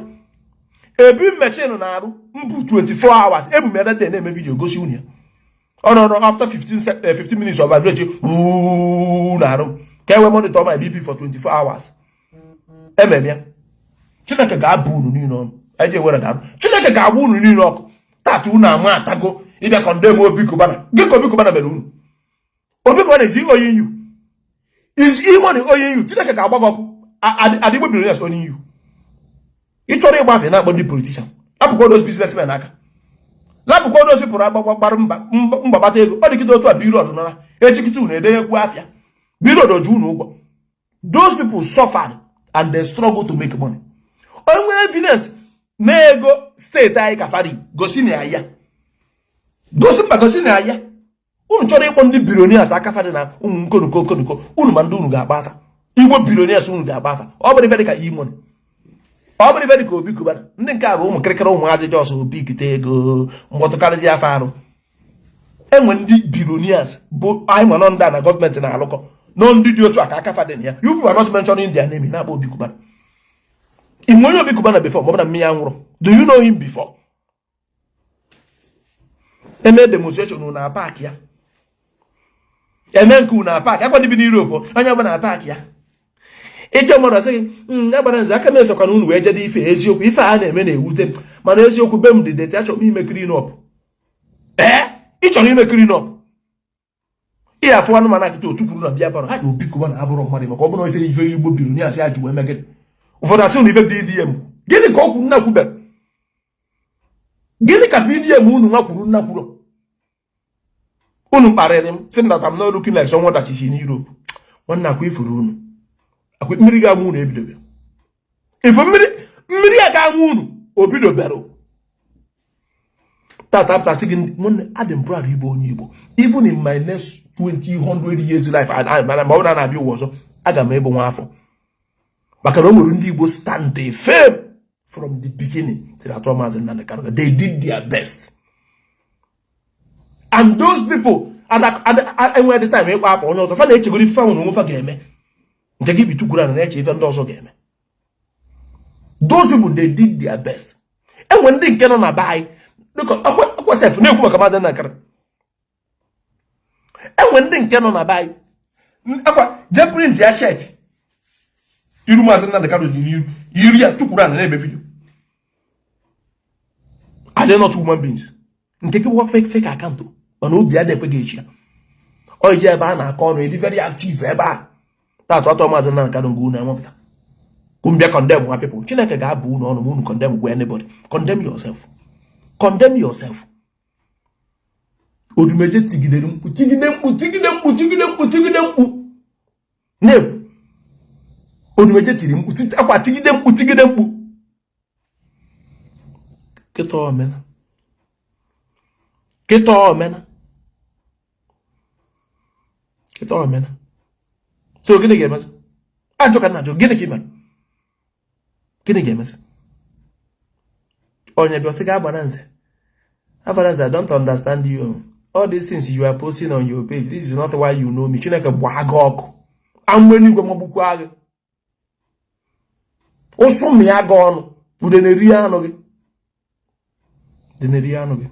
ebi mechin na-arụ mbụ 24 hours. Ebu m ya that day na-eme video gosi unu ya. Ọ nọ after 15 minutes of vibrate na-arụ m ka e wee monitor my BP for 24 hours. Emem ya. Chineke ga-abụ unu niile ọnụ. Eji ewere ga-abụ Chineke ga-agba unu niile ọkụ. Tata unu ama atago ịbịa condemn Obi Cubana. Gị ka Obi Cubana mere unu? Obi Cubana is owing you? Is E-Money owing you? Chineke ga-agba gị ọkụ. Adigbo billionaires owing you? Ị chọrọ ịgbafe na-akpọ ndị politician, lapụkwa those businessmen aka, lapụkwa those people agbagba gbara mba mgbabata ego. Ọ dịkịta otu a Blord nara echikịta unu edenyekwu afịa. Blord oju unu ụgwọ. Those people suffered and they struggle to make money. Onwe evidence na ego steeti anyị ka fari gosi na ya, gosi mba, gosi na ya. Unu chọrọ ịkpọ ndị billionaires aka fadị na ụmụ nkonuko nkonuko unu, ma ndị unu ga-agba afa. Igbo billionaires unu ga-agba afa, ọ bụrụ ife dị ka E-Money, ọ bụrụ ife dị ka Obi Cubana. Ndị nke a bụ ụmụ kịrịkịrị ụmụazị jos obi kite ego mgbọtụkarịzi afọ arụ. Enwe ndị billionaires bụ anyị ma nọ ndị a na gọọmenti na-alụkọ nọ, ndị dị otu a ka aka fadị na ya. You people are not mentioning their name. Na-akpọ Obi Cubana. Ị nwe onye Obi Cubana before? Ma ọ bụ na mmiri anwụrụ, do you know him before? Eme demonstration na park ya, eme nke unu park akwa dị bi n'Europe, onye ọbụla park ya. Ịjọ mmadụ asị gị agbara nze aka m esokwana unu wee jede ife. Eziokwu, ife a na-eme na-ewute m, mana eziokwu, be m dị dirty, achọrọ m ime clean up. Ee, ị chọrọ ime clean up. Ị afụ anụmanụ akịta otu kwuru na bịa bara ha na Obi Cubana abụrụ mmadụ, maka ọ bụrụ ife ife Igbo biri nye asị ajụ wee mee gịnị. Ụfọdụ asị unu ife VDM, gịnị ka ọ kwuru nna kwubere? Gịnị ka VDM unu nwa kwuru nna kwuru? Unu kparịrị m, sị that I'm not looking like someone that is in Europe. Nwanne, akwa ifuru unu, akwa mmiri ga-amụ unu ebidobe ifu mmiri, mmiri a ga-amụ unu obidobere tata. Apụtasị gị, nwanne, adị m proud ịbụ onye Igbo. Even in my next 20 100 years life, ma ọ bụrụ na na-abịa ụwa ọzọ, aga m ịbụ nwa afọ, maka na o nwere ndị Igbo stand firm from the beginning till atọ Maazị Nnamdi Kanu. They did their best, and those people enweghị the time ịkpa afọ onye ọzọ. Fa na-echegoro ife ahụ na onwe fa ga-eme. Nke gị bitukwuru ana na-eche ife ndị ọzọ ga-eme. Those people, they did their best. Enwe ndị nke nọ na be anyị dịka ọkwa sef na-ekwu maka Maazị Nnamdi Kanu. Enwe ndị nke nọ na be anyị akwa jee print ya shirt, iru Maazị Nnamdi Kanu dị n'iru, yiri ya tukwuru ana na-eme video. Are they not human beings? Nke gị bụkwa fake account, mana obi adịghị ekwe gị echi ya. Ọ iji ebe a na-akọ ọnụ ịdị very active ebe a taatụ atọ Maazị Nnamdi Kanu ngụ unu enwepụta kumbịa condemn nwa people. Chineke ga-abụ unu ọnụ ma unu condemn gwa anybody. Condemn yourself, condemn yourself. Odumeje tigidere mkpu, tigide mkpu, tigide mkpu, tigide mkpu, tigide mkpu, na-ekwu. Odumeje tiri mkpu, akwa tigide mkpu, tigide mkpu. Kịta omena, kịta omena, kịta omena. So gịnị ga-emezi? Ajụ ka nna ajụ, gịnị ka ị mere? Gịnị ga-emezi? Onye bịa sị gị agbara nze, agbara nze, I don't understand you. All these things you are posting on your page, this is not why you know me. Chineke gbaa gị ọkụ, amụ eluigwe magbukwa gị, ụsụ mịa gị ọnụ, ude na-eri anụ gị, ude na-eri anụ gị.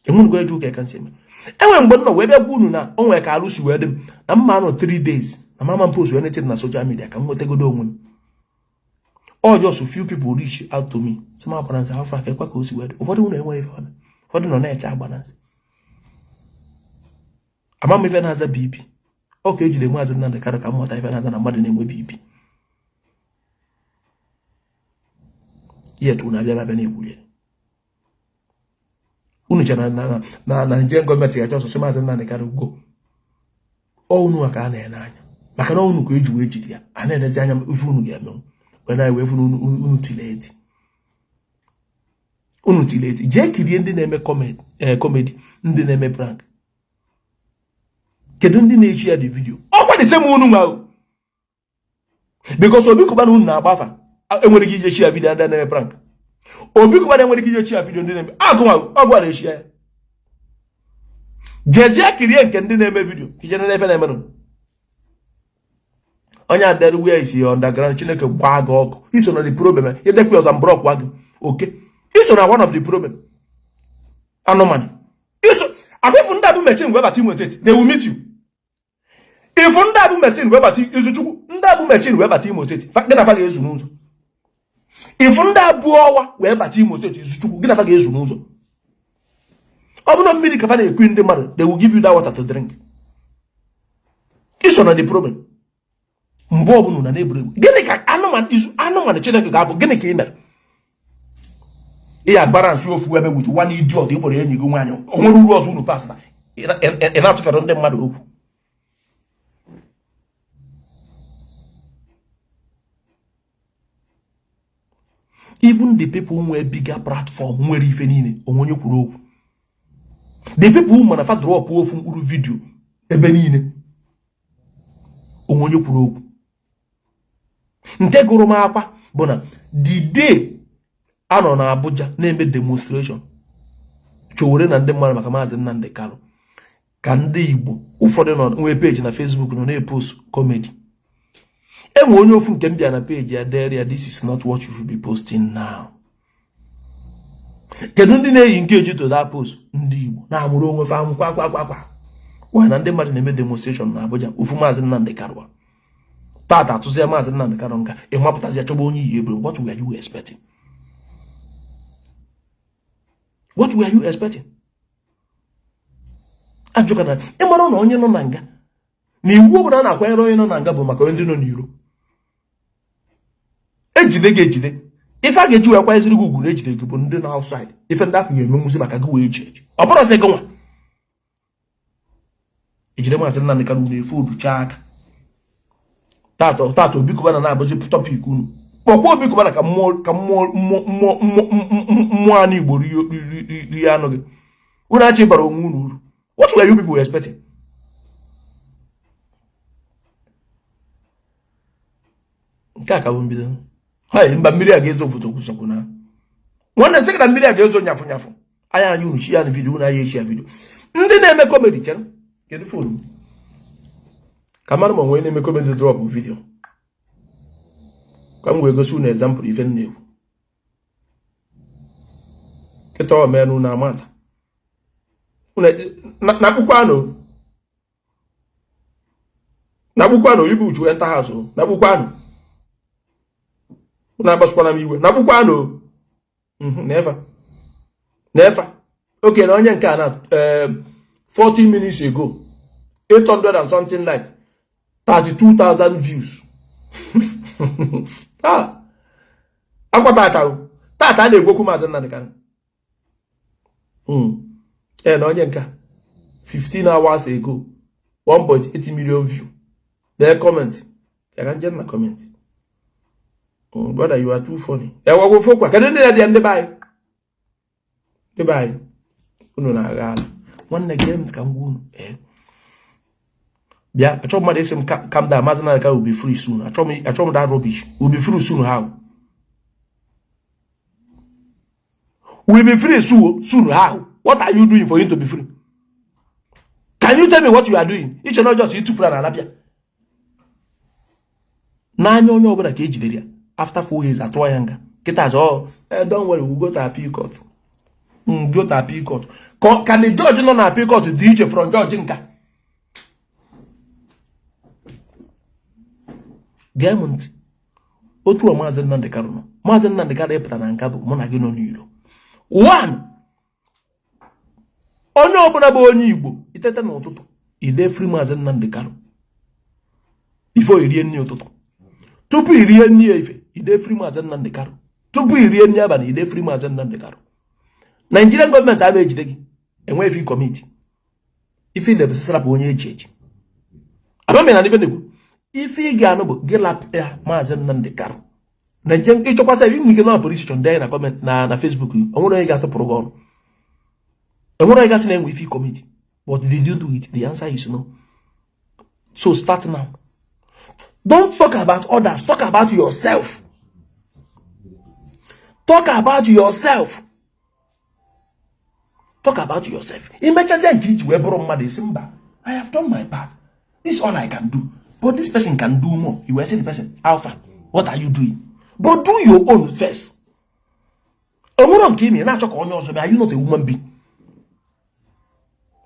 Enwenugo eju ụka ka nsi eme. Enwere mgbe m nọ wee bịa gwa unu na o nwere ka alụ si wee dị m na mma anọ 3 days na mama m post wee netin na social media ka m nwetagodo onwe m. All just few people reach out to me, sị m agbara nze afọ aka ekwa ka o si wee dị. Ụfọdụ unu enweghị ife ọna, ụfọdụ nọ na-eche agbara nze. Ama m ife na-aza BP. Ọ ka ejide Maazị Nnamdi Kanu ka m mụta ife na-aza na mmadụ na-enwe BP. Yet unu abịa abịa na-ekwulie unu chere na Nigerian gọọmenti ga-achọ ọsọsọ Maazị Nnamdi Kanu go. Ọ unu ka a na-ene anya, maka na unu ka eji wee jide ya. A na-enezi anya ife unu ga-emenwu wee na wee fụ unu tiri eti, unu tiri eti. Jee kirie ndị na-eme comedy, ndị na-eme prank. Kedu ndị na-echi ya dị video? Ọkwa the same unu nwa, because Obi Cubana unu na-agbafa enwere ike ije chi ya video ndị na-eme prank. Obi Cubana enwere ike ije chi ya video ndị na-eme agụnwa ọgụ a na-echi ya. Jezie kirie nke ndị na-eme video ka ije na efe na-emenụ. Onye adere where is your underground? Chineke gbaa gị ọkụ. Iso na the problem. Edekwe ọzọ mbụrọkwa gị oke. Iso na one of the problem. Anụmanụ iso akwụfụ ndị abụ mechin wee bata Imo Steeti, they will meet you. Ifu ndị abụ mechin wee bata Izuchukwu, ndị abụ mechin wee bata Imo Steeti, gị na fa ga-ezu n'ụzọ. Ifu ndị abụ ọwa wee bata Imo Steeti, Izuchukwu, gị na fa ga-ezu n'ụzọ. Ọ bụrụ mmiri ka fa na-ekwu ndị mmadụ, they will give you that water to drink. Iso na the problem. Mgbe ọbụla na na-eburu egbu, gịnị ka anụmanụ izu anụmanụ Chineke ga-abụ? Gịnị ka ị mere? Ị ya gbara nsị ofu ebe with one idiot ị kpọrọ enyi gị nwaanyị. O nwere uru ọzọ unu pas na ị na-atụfere ndị mmadụ okwu. Even the people nwere bigger platform, nwere ife niile onwe onye kwuru okwu, the people mana fa drop ofu mkpụrụ video ebe niile, onwe onye kwuru okwu. Nke gụrụ m akwa bụ na the day anọ na Abuja na-eme demonstration chowere na ndị mmadụ maka Maazị Nnamdi Kanu, ka ndị Igbo ụfọdụ nọ nwee page na Facebook nọ na-epost comedy. Enwe onye ofu nke m bịa na page ya dere ya, "This is not what you should be posting now." Kedu ndị na-eyi nke eji to that post? Ndị Igbo na-amụrụ onwe fa amụ kwa kwa kwa kwa wa na ndị mmadụ na-eme demonstration na Abuja ofu Maazị Nnamdi Kanu. Tata atụzie Maazị Nnamdi Kanu nga, ịmapụtazi achọgba onye iyi eburu. What were you expecting? What were you expecting? Ajụka na ịmara na onye nọ na nga na iwu ọbụla a na-akwanyere onye nọ na nga bụ maka ndị nọ n'iro. Ejide gị ejide, ife a ga-eji wee kwanyeziri gị ugwu na ejide gị bụ ndị nọ outside. Ife ndị ahụ ga-emenwuzi maka gị wee ji eji, ọ bụrụzi gị nwa. Ejide Maazị Nnamdi Kanu na-efe oducha aka. Tata tata, Obi Cubana na-abụzi topic unu. Kpọkwa Obi Cubana ka mmụọ, ka mmụọ mmụọ mmụọ mmụọ anụ Igbo rie anụ gị. Unu achọ ịbara onwe unu uru. What were you people expecting? Nke a ka bụ mbido. Hai, mba, mmiri a ga-ezo ofoto kwụsọkwụ na nwanne nsị na mmiri a ga-ezo nyafụ nyafụ anya anya. Unu share na video, unu anya eshare video. Ndị na-eme comedy, chere, kedu phone m ka mara ma onwe na-eme comedy drop video ka m wee gosi unu example ife m na-ekwu kịta. Ọ mee unu amata na akpụkwanụ, na akpụkwanụ ibu uchu enter house, na akpụkwanụ. Unu agbasokwana m iwe na akpụkwanụ na-efa na-efa. Oke na onye nke a na 40 minutes ago, 800 and something like 32,000 views. Ah, akwa tata tata a na-egwokwu Maazị Nnamdi Kanu. Ee, na onye nke 15 hours ago, 1.8 million view. Dee comment ya ka njem na comment. Brother, you are too funny. Ewegwo fokwa. Kedu ndị na-adị? Ndị be anyị, ndị be anyị, unu na-agha ala. Nwanne, gee m ka m gwa unu. Ee, bịa, achọ mmadụ isi m calm down. Maazị Nnamdi Kanu will be free soon. Achọ m that rubbish. Will be free soon how? Will be free soon, soon how? What are you doing for him to be free? Can you tell me what you are doing? Iche na just ịtụpụrụ na alabịa n'anya onye ọbụla ka ejidere ya after 4 years, atụọ ya nga kịta azụ. Ọ, don't worry, we go to appeal court. Go to appeal court. Ka the judge nọ na appeal court dị iche from judge nka. Gee m ntị. Otu a Maazị Nnamdi Kanu nọ, Maazị Nnamdi Kanu ịpụta na nka bụ mụ na gị nọ n'iro. One onye ọbụla bụ onye Igbo, itete n'ụtụtụ, ide "Free Maazị Nnamdi Kanu" before irie nri ụtụtụ. Tupu irie nri efe, ide "Free Maazị Nnamdi Kanu". Tupu irie nri abalị, ide "Free Maazị Nnamdi Kanu". Nigerian gọọmenti ama ejide gị enwe ife commit. Ife ilebụsịsarapụ onye eji eji abamị na ife na-ekwu. Ife ị ga-anụ bụ gị lapịa Maazị Nnamdi Kanu. Na nje ịchọkwasị inwe ike na police station, dee na comment na Facebook. Onwere onye ga-atụpụrụ gị ọnụ, enwere onye gasị na-enwe ife commit. But did you do it? The answer is no. So start now. Don't talk about others, talk about yourself. Talk about yourself, talk about yourself. Imechazie nke iji wee bụrụ mmadụ, isi mba, I have done my part, this is all I can do, but this person can do more. You will say the person, "Alpha, what are you doing?" But do your own first. Enwero nke ime na-achọ ka onye ọzọ mee. Are you not a human being?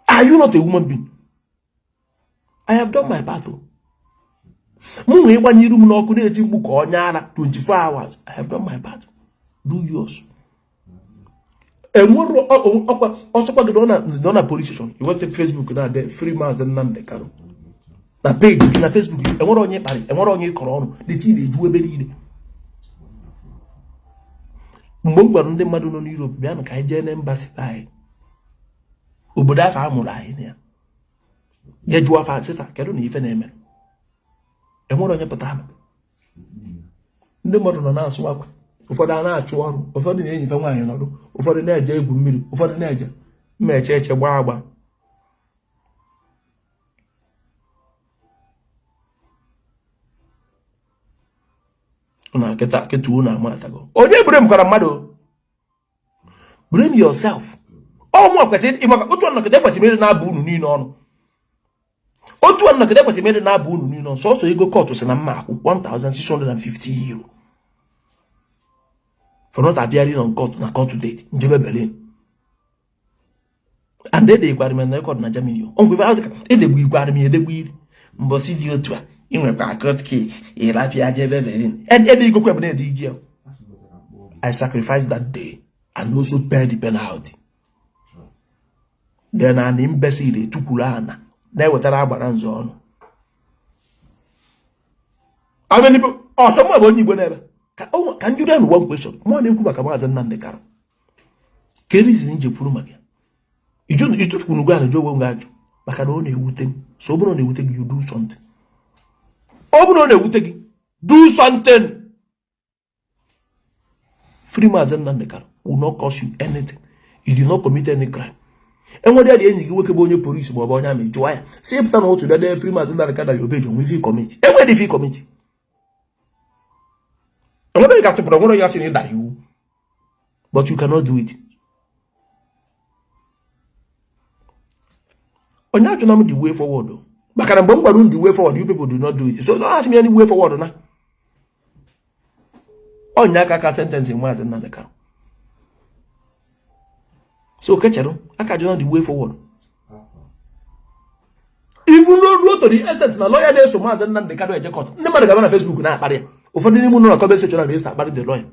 Are you not a human being? I have done my part. O mụ nwee ịgbanye iru m n'ọkụ na-eti mkpu ka onye ara 24 hours. I have done my part, do yours. Enwero ọkwa ọsọkwa gị nọ na police station, iweta Facebook na-ade "Free Maazị Nnamdi Kanu" na page gị na Facebook. Enwere onye kparị, enwere onye kọrọ ọnụ. The na-eju ebe niile. Mgbe m gwara ndị mmadụ nọ n'Europe, bịanụ ka anyị jee na embassy anyị, obodo afọ a mụrụ anyị na ya, ya jụọ afa sịfa kedu na ife na-eme. Enwere onye pụtara. Ndị mmadụ nọ na-asụ akwa, ụfọdụ a na-achụ ọrụ, ụfọdụ na-enyife nwaanyị nọdụ, ụfọdụ na-eje egwu mmiri, ụfọdụ na-eje mma eche eche gbaa agba. Na kịta kịta, unu amatago onye blame kwara mmadụ. Blame yourself. Ọ mụ kwesịrị ịmaka otu ọnọkịta ekwesịrị ịdị na-abụ unu niile ọnụ. Otu ọnọkịta ekwesịrị ịdị na-abụ unu niile ọnụ. Sọsọ ego court si na mma akwụ €1650 for not appearing on court na court date njebe Berlin, and edegbukwara m na record na Germany. O ngwe edegbukwara m, edegbu iri mbọsị dị otu a ị nwekwa court case, ịrapịa jebe Berlin. Ede igokwe bụ na-ede igi. I sacrificed that day and also pay the penalty. Then an imbecile etukwuru ana na-ewetara agbara nzọ ọnụ. How many people ọsọ mụ bụ onye Igbo n'ebe ka njụrụ ya n'ụwa question mụ na-ekwu maka Maazị Nnamdi Kanu? Ka reason nji kwuru maka ya, ịtụkwuru gwa ajụ onwe gị ajụ. Maka na ọ na-ewute m. So ọ bụrụ na ọ na-ewute gị, you do something. Ọ bụrụ na ọ na-ewute gị, do something. Free Maazị Nnamdi Kanu will not cost you anything. You did not commit any crime. Enwere ya dị enyi gị nwoke bụ onye polisi ma ọ bụ onye army, jụọ ya si pụta na otu bịa dee free Maazị Nnamdi Kanu ya obeji onwe ife commit. Enwere ife commit. Enwere ga tụpụrụ nwere ya sị na ị dara iwu, but you cannot do it. Onye ajụna m the way forward, maka na mgbe m gwara unu the way forward, you people do not do it. So don't ask me any way forward. Na onye aka ka sentence Maazị Nnamdi Kanu. So kechere aka jụna the way forward, even ruo to the extent na lawyer na-eso Maazị Nnamdi Kanu eje court, ndị mmadụ ga-aba na Facebook na-akparị ya. Ụfọdụ n'ime unu na comment section na-eso akparị the lawyer.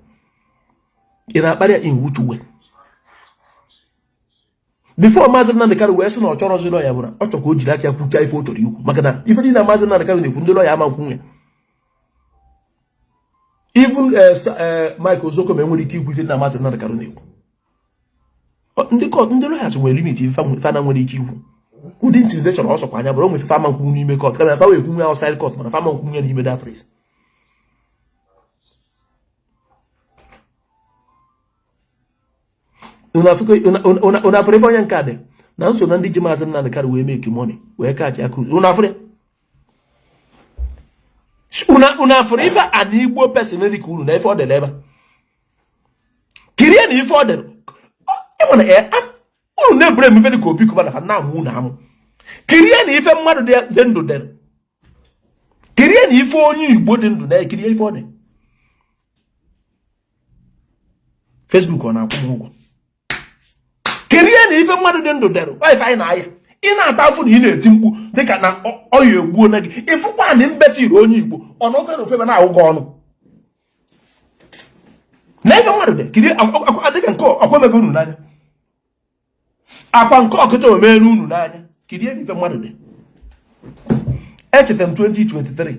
Ị na-akparị ya in which way? Before Maazị Nnamdi Kanu wee sị na ọ chọrọzi lawyer, bụ na ọ chọrọ ka o jiri aka ya kwuchaa ife o chọrọ ikwu, maka na ife niile Maazị Nnamdi Kanu na-ekwu, ndị lawyer ama nkwu ya. Even Mike Ozekhome enwere ike ikwu ife na Maazị Nnamdi Kanu na-ekwu. Ndị court, ndị lawyers nwere limit ife na nwere ike ikwu. Ụdị intimidation ọ sọkwa anya bụrụ, onwe ife ama nkwu n'ime court, kama fa wee ekwu outside court, mana fa ama nkwu n'ime that place. Unu afụrụ ife onye nke a dị na nso na ndị ji Maazị Nnamdi Kanu wee make money, wee catch ya cruise. Unu afụrụ unu afụrụ ife an Igbo person dị ka unu na ife ọ dere ebe a, kirie na ife ọ dere. Ịnwere unu na-ebure m ife dị ka Obi Cubana na na-amụ unu amụ. Kirie na ife mmadụ dị ndụ dere, kirie na ife onye Igbo dị ndụ na-ekirie ife ọ dị. Facebook ọ na-akwụ m ụgwọ? Kirie na ife mmadụ dị ndụ dere. Ọ ife anyị na-aya, ị na-ata afụ na ị na-eti mkpu dịka na ọya egbuo na gị. Ịfụkwa na mbesiri onye Igbo ọ na ofe na ofe na-awụ gị ọnụ na ife mmadụ dị. Kirie dịka nke ọkwa emego unu n'anya, akwa nke ọkịta omere unu n'anya. Kirie na ife mmadụ dị. Echeta m 2023,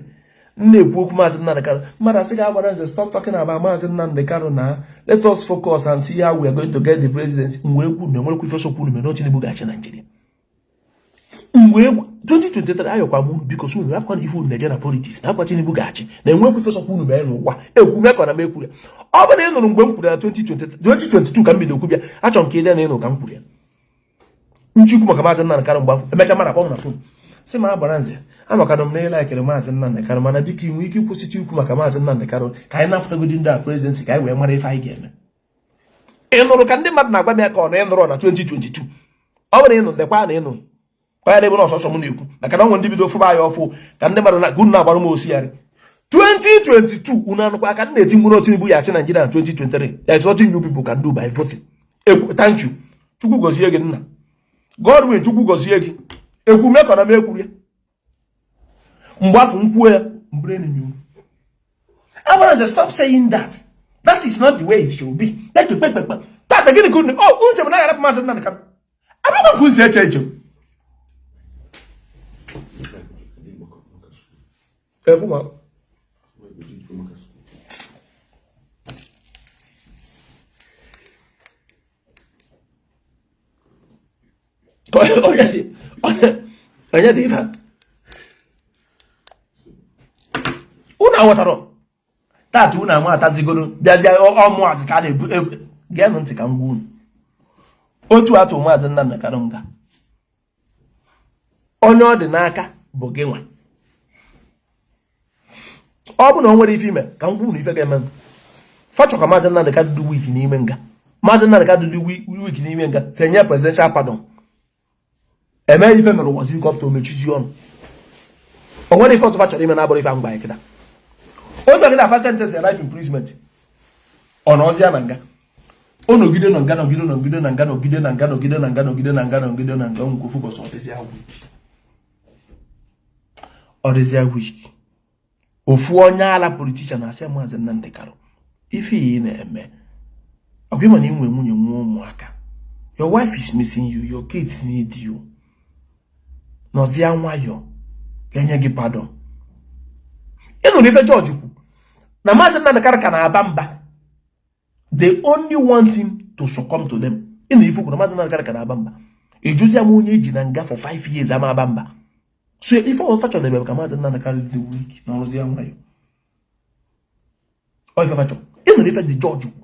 m na-ekwu okwu Maazị Nnamdi Kanu, mmadụ asị ga-agbara nze, "Stop talking about Maazị Nnamdi Kanu na let us focus and see how we are going to get the president." M wee kwu na enwerekwa ife sokwu unu mere Tinubu ga-achị Naijiria. Mgbe 2023, ayọkwa m unu, biko, so unu rapụkwa na ife unu na-eje na politics na akwa Tinubu ga-achị, na enwekwa ife sokwu unu mere n'ụwa. Ekwu mekọ na m ekwuru ya. Ọ bụrụ na ị nụrụ mgbe m kwuru ya 2022 ka m bido okwu bịa, achọrọ m ka ị dee na ịnụ ka m kwuru ya nchukwu maka Maazị Nnamdi Kanu. Mgbe afọ emechaa, mara akpọ m na phone, sị m, "Agbara nze, amakado m na ị likere Maazị Nnamdi Kanu, mana biko, ị nwee ike ịkwụsịtụ ikwu maka Maazị Nnamdi Kanu ka anyị napụtagodi ndị a presidency, ka anyị wee mara ife anyị ga-eme." Ị nụrụ ka ndị mmadụ na-agwa m ya ka ọ na ị nụrụ na 2022? Ọ bụrụ na ị nụ, dekwa na ị nụ. Onye na-ebe na ọsọsọ m na-ekwu, maka na ọ nwere ndị bido fụba ya ọfụ ka ndị mmadụ na unu na-agbara m osigharị. 2022, unu anụkwa aka m na-eti mkpụrụ Tinubu ya achị Naijiria na 2023. There is nothing you people can do by voting. Ekwu, thank you. Chukwu gozie gị, nna Godwin, Chukwu gozie gị. Ekwu mekọ na m ekwuru ya mgbe afọ m kwuo ya mbụrụ enemy unu. Agbara nze, stop saying that. That is not the way it should be. Kpekpekpekpe tata, gịnị ka unu oh unu chebe na agharapụ Maazị Nnamdi Kanu? Amakwa ka unu si eche eche. Efu ma onye dị ife a, unu aghọtara tata, unu ama atazigoro bịazie ọmụazị ka a na-ebu. Geenụ ntị ka m gwa unu otu atụ Maazị Nnamdi Kanu nga. Onye ọ dị n'aka bụ gị nwa. Ọ bụ na o nwere ife ime ka m gwa unu ife ga-eme. Fachọ ka Maazị Nnamdi Kanu dị weak n'ime nga. Maazị Nnamdi Kanu dị weak n'ime nga, fenye presidential pardon, eme ife mere ụwa ziri kọpụta, omechizi ọnụ. O nwere ife ọzọ fa chọrọ ime na-abụrụ ife mgba kịta. Otu ọkịta first sentence life imprisonment, ọ nọzi ya na nga, ọ nọgide na nga, nọgide, nọgide na nga, nọgide na nga, nọgide na nga, nọgide na nga, nọgide na nga. Nke ofu ụbọchị, ọ dịzịa weak, ọ dịzịa weak. Ofu onye ala politician na-asị, "Maazị Nnamdi Kanu, ife ị na-eme ọkwa ịma na ị nwere nwunye, nwa, ụmụaka. Your wife is missing you, your kids need you. Nọzie nwayọọ, ga-enye gị pardon." Ị nụrụ ife jọji kwu na Maazị Nnamdi Kanu ka na-aba mba. They only want him to succumb to them. Ị nụrụ ife kwuru na Maazị Nnamdi Kanu ka na-aba mba. Ịjụzia m, onye eji na nga for 5 years ama aba mba? So ife ọfa chọdebe ka Maazị Nnamdi Kanu dị weak na ọrụzi ya nwayọ. Ọ ife fa chọ. Ị nụrụ ife the judge kwu,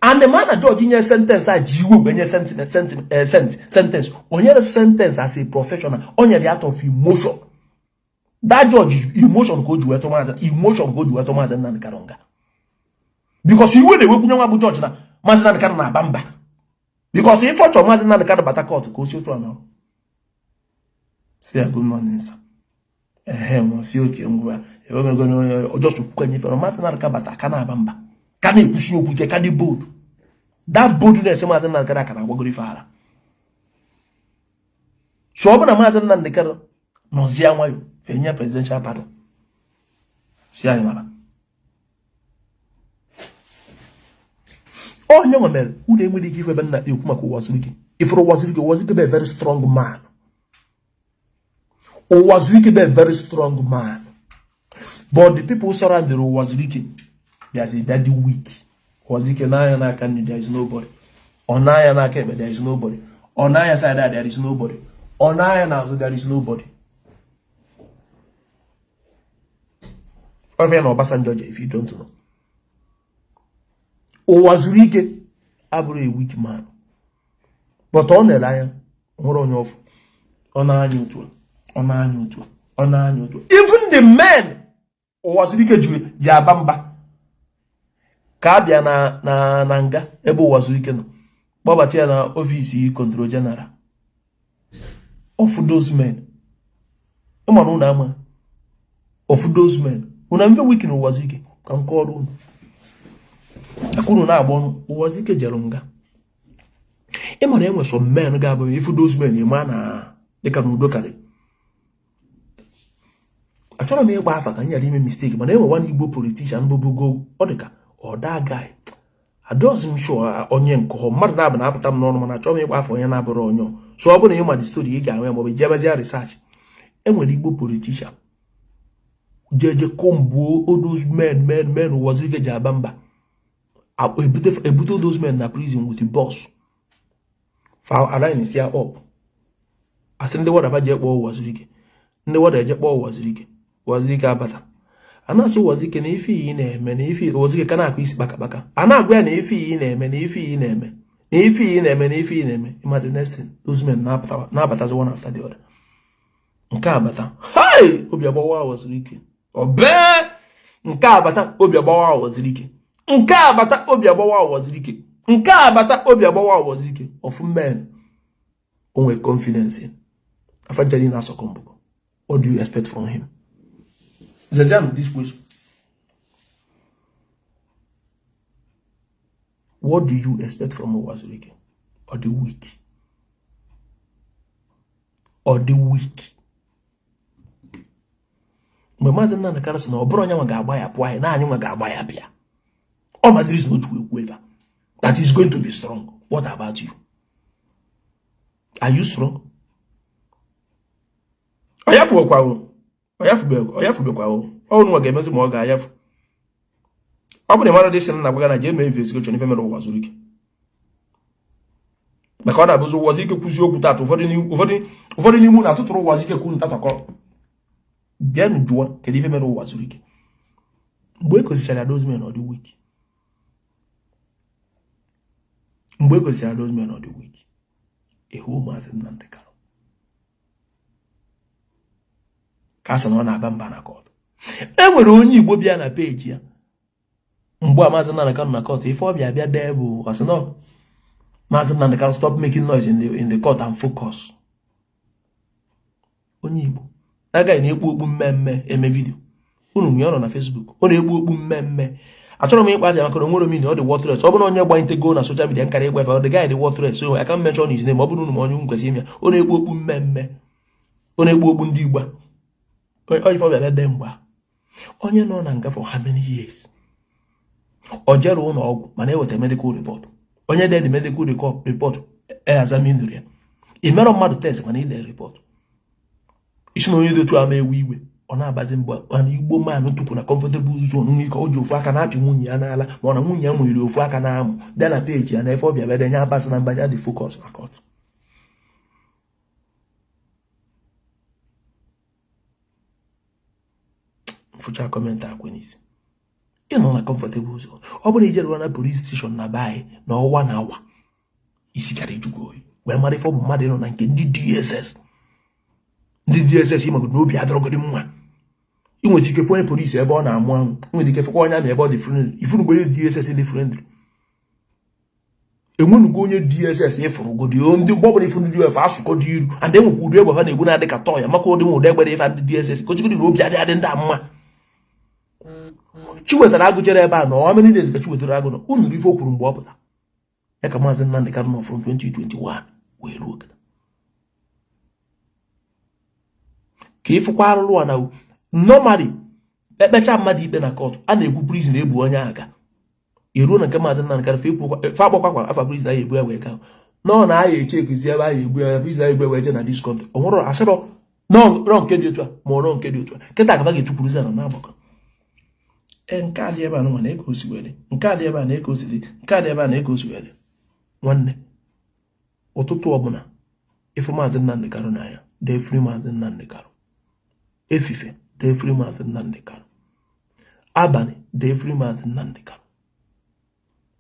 and the man na judge nye sentence a ji iwe wee nye sentence. O nyere sentence as a professional, o nyere out of emotion. That judge, emotion ka o ji wee tụ maazị, emotion ka o ji wee tụ Maazị Nnamdi Kanu nga, because iwe na-ewekwunye nwa bụ judge na Maazị Nnamdi Kanu na-aba mba, because ife ọ chọrọ, Maazị Nnamdi Kanu bata court, ka o si otu a nọrọ, si ya, "Good morning, sir." Ehe, nwa si oke ngwa ewemego onye ọjọọ kwukwenye ifere. Maazị Nnamdi Kanu bata, ka na-aba mba, ka na-ekwusi okwu ike, ka dị bold. That boldness Maazị Nnamdi Kanu aka na-agbagoro ife ara. So ọ bụ na Maazị Nnamdi Kanu nọzie nwayọ, fenye presidential pardon, si anyị mara onye nwe mere unu enwere ike ife ebe nna ekwu maka Uwazuruike. Ifuru Uwazuruike, Uwazuruike bụ a very strong man. Uwazuruike bụ a very strong man, but the people surrounding Uwazuruike bịazi bịa dị weak. Uwazuruike n'anya n'aka nri, there is nobody. Ọ na-anya n'aka ekpe, there is nobody. Ọ na-anya side, there is nobody. Ọ na-anya n'azụ, there is nobody. Ọ na Obasanjo, if you don't know, Uwazuruike abụrụ a weak man, but ọ na-ele anya nwere onye ọfụ. Ọ na-anya otu a, ọ na-anya otu a, ọ na-anya otu a. Even the men Uwazuruike ji aba mba ka a bịa na nga ebe Uwazuruike nọ, kpọbata ya na office Controller General of those men. Ịma na unu ama of those men unu mfe wiki na Uwazuruike ka nke ọrụ unu aka unu na-agba ọnụ. Uwazuruike jere nga, ịma na enwe some men ga-abụ ifu those men, ịma na dịka na udo karị. Achọrọ m ịgba afa ka m ghara ime mistake, mana enwe one Igbo politician bụbugo, ọ dịka ọda guy, adọghịzi m sure onye nke ọ mmadụ na-abụ na-apụta m n'ọnụ, mana achọrọ m ịgba afa onye na-abụrụ onye. So ọ bụrụ na ịma the story, ị ga-ahụ ya, maọbụ ijebezia research. Enwere Igbo politician jeje kombuo all those men Uwazuruike ji aba mba, ebute those men na prison with the boss fa align si ya up, asị ndị warder fa jee kpọọ Uwazuruike. Ndị warder eje kpọọ Uwazuruike. Uwazuruike abata, a na-asị Uwazuruike na ife iyi na-eme na ife. Uwazuruike ka na-akụ isi kpakakpaka. A na-agwa ya na ife iyi na-eme, na ife iyi na-eme, na ife iyi na-eme, na ife iyi na-eme. Ịma the next thing, those men na-abatazi one after the other. Nke a bata, hai, obi agbawa Uwazuruike obee. Nke a bata, obi agbawa Uwazuruike. Nke a bata, obi agbawa Uwazuruike. Nke a bata, obi agbawa Uwazuruike. Of men o nwere confidence afajali na asọkọ mbụkọ. What do you expect from him? Zezianụ this question: what do you expect from Uwazuruike? Ọ dị weak, ọ dị weak. Mgbe Maazị Nnamdi Kanu sị na ọ bụrụ onye nwa ga-agba ya pụọ, anyị na anyị nwa ga-agba ya bịa, ọ madịrị na otu ekwu eva that is going to be strong. What about you? Are you strong? Ọ yafuokwa o, ọ yafubekwa o. Ọ nwa ga-emezi ma ọ ga-ayafu. Ọ bụrụ na mmadụ dị sị na agwaga na jee mee investigation ife mere Uwazuruike, maka ọ na-abụzi Uwazuruike kwuzi okwu tata, ụfọdụ n'ime unu atụtụrụ Uwazuruike kwunu tatakọ. Bịanụ jụọ kedu ife mere Uwazuruike mgbe e gosichara those men ọ dị weak. Mgbe e gosichara those men ọ dị weak, ịhụ Maazị Nnamdi Kanu ka sị na ọ na-aba mba na court. E nwere onye Igbo bịa na peji ya mgbe a Maazị Nnamdi Kanu na court, ife ọ bịa bịa dee bụ ọ sị no, Maazị Nnamdi Kanu stop making noise in the court and focus. Onye Igbo agaghị na-ekpu okpu mmemme eme video unu nye ọ nọ na Facebook, ọ na-ekpu okpu mmemme. Achọrọ m ịkpa afịa maka na onwere m ọ dị worthless. Ọ bụrụ onye gbanyetego na social media nkara ịgba efe, the guy dị worthless, so I can't mention his name. Ọ bụrụ unu ma onye unu kwesịrị ime ya, ọ na-ekpu okpu mmemme, ọ na-ekpu okpu ndị Igbo. Ọ ife ọ bịa dee mgbe onye nọ na nga for how many years, ọ jere ụlọ ọgwụ mana eweta medical report. Onye dee the medical report examined ya, ị merọ mmadụ test mana ide report isi na onye dị otu ama ewe iwe, ọ na-abazi mgbe mana Igbo man tupu na comfortable zone nwe ike o ji ofu aka na-apị nwunye ya n'ala, ma ọ na nwunye ya nwere ofu aka na-amụ bịa na peji ya na efe ọbịa bịa denye abasị na mba ya dị focus na court. Fụcha comment akwe n'isi. Ị nọ na comfortable zone. Ọ bụrụ na ije rụọ na police station na be anyị na ọwa na awa, isi gara ejugo oyi wee mara ife ọ bụ mmadụ ịnọ na nke ndị DSS. Ndị DSS, ịmagodo na obi adọrọgodi mma. Ị nwere ike fụ onye polisi ebe ọ na-amụ amụ, ị nwere ike fụkwa onye army ebe ọ dị friendly. Ifunugo onye DSS dị friendly? Enwenugo onye DSS ịfụrụgodi? Ndị mgbe ọbụla ifu ndị DF asụkọ dị iru and enwekwa ụdị egbe ha na-egbu na-adị ka tọọ ya maka ụdị ụdị egbe dị ife. Ndị DSS gochigodi na obi adị adị ndị a mma. Chiwetara Agụ jere ebe a na how many days ka Chiwetara Agụ nọ? Unu ife o kwuru mgbe ọ pụta ya ka Maazị Nnamdị Kanụ nọ from 2021 wee ruo kịta, ka ịfụkwa arụrụ a na normally ekpecha mmadụ ikpe na court, a na-ekwu prison ebu onye aga eruo na nke Maazị Nnamdị Kanụ, fe akpọkwa afa prison a egbu ya wee gaa nọ na aya eche ekuzi ebe a egbu ya, prison a egbu ya wee jee na this country. O nwere asịrọ nọ nke dị otu a ma ọ nọ nke dị otu a. Kịta ka ga-etukwuruzi na na-agbakọ ee, nke a dị ebe a nwa na ego osi wee dị, nke a dị ebe a na ego osi dị, nke a dị ebe a na ego osi wee dị. Nwanne, ụtụtụ ọbụla ịfụ Maazị Nnamdị Kanụ n'anya, dee "Free Maazị Nnamdị Kanụ". Efife, dee "Free Maazị Nnamdị Kanụ". Abalị, dee "Free Maazị Nnamdị Kanụ".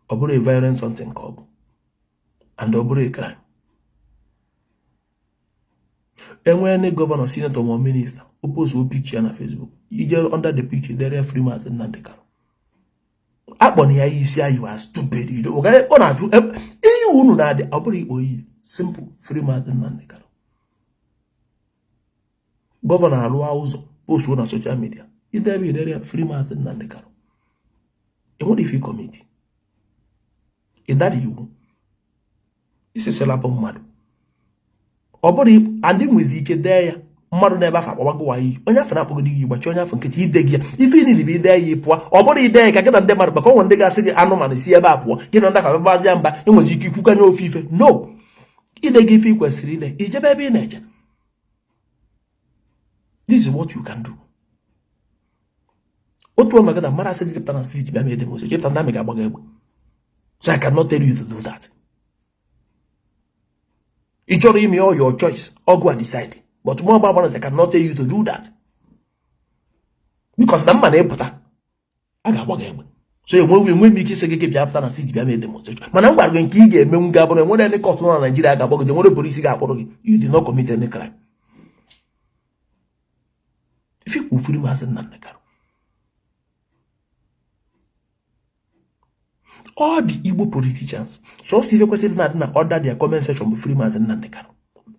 Ọ bụrụ a violent something ka ọ bụ, and ọ bụrụ a crime. Enwee ndị governor, senator ma minister o post picture ya na Facebook, ije under the picture dere "Free Maazị Nnamdị Kanụ". Akpọrọ ya isi, you are stupid. Ọ na-afụ iyi unu na-adị. Ọ bụrụ ikpo iyi, simple, "Free Maazị Nnamdị Kanụ". Governor alụọ ụzọ, postuo na social media, idebe idere ya "Free Maazị Nnamdị Kanụ". Enwere ife commit, ịdara iwu, isisilapụ mmadụ. Ọ bụrụ andị nwezi ike dee ya, mmadụ na-ebe afọ akpọgbagowa iyi, onye afọ na-akpọgide gị, gbachi onye afọ nkịtị. Ide gị ya ife niile bụ ide ya, ị pụọ. Ọ bụrụ ide ya ka gị na ndị mmadụ, maka onwe ndị ga-asị gị anụmanụ, si ebe a pụọ, gị na ndị afọ agbazia mba, enwezi ike ikwukanye ofe ife. No, ide gị ife ị kwesịrị ide, ijebe ebe ị na-eje. This is what you can do. Otu ọnọdụ na mmadụ asị gị pụta na street bịa mee demonstration, chepụta ndị army ga-agba gị egbe. So I cannot tell you to do that. Ị chọrọ ime all your choice, ọgụ a decide, but mụ agba I cannot tell you to do that because na mma na ịpụta a ga-agba gị egbe. So enwe m ike isi gị bịa pụta na street bịa mee demonstration, mana m gwara gị nke ị ga-emenwu ga-abụrụ enwere ndị court nọ na Naijiria ga-agba gị, enwere polisi ga-akpọrọ gị. You did not commit any crime. Ife ikwu "Free Maazị Nnamdi Kanu", all the Igbo politicians, sọsọ ife kwesịrị na-adị na under their comment section bụ "Free Maazị Nnamdi Kanu".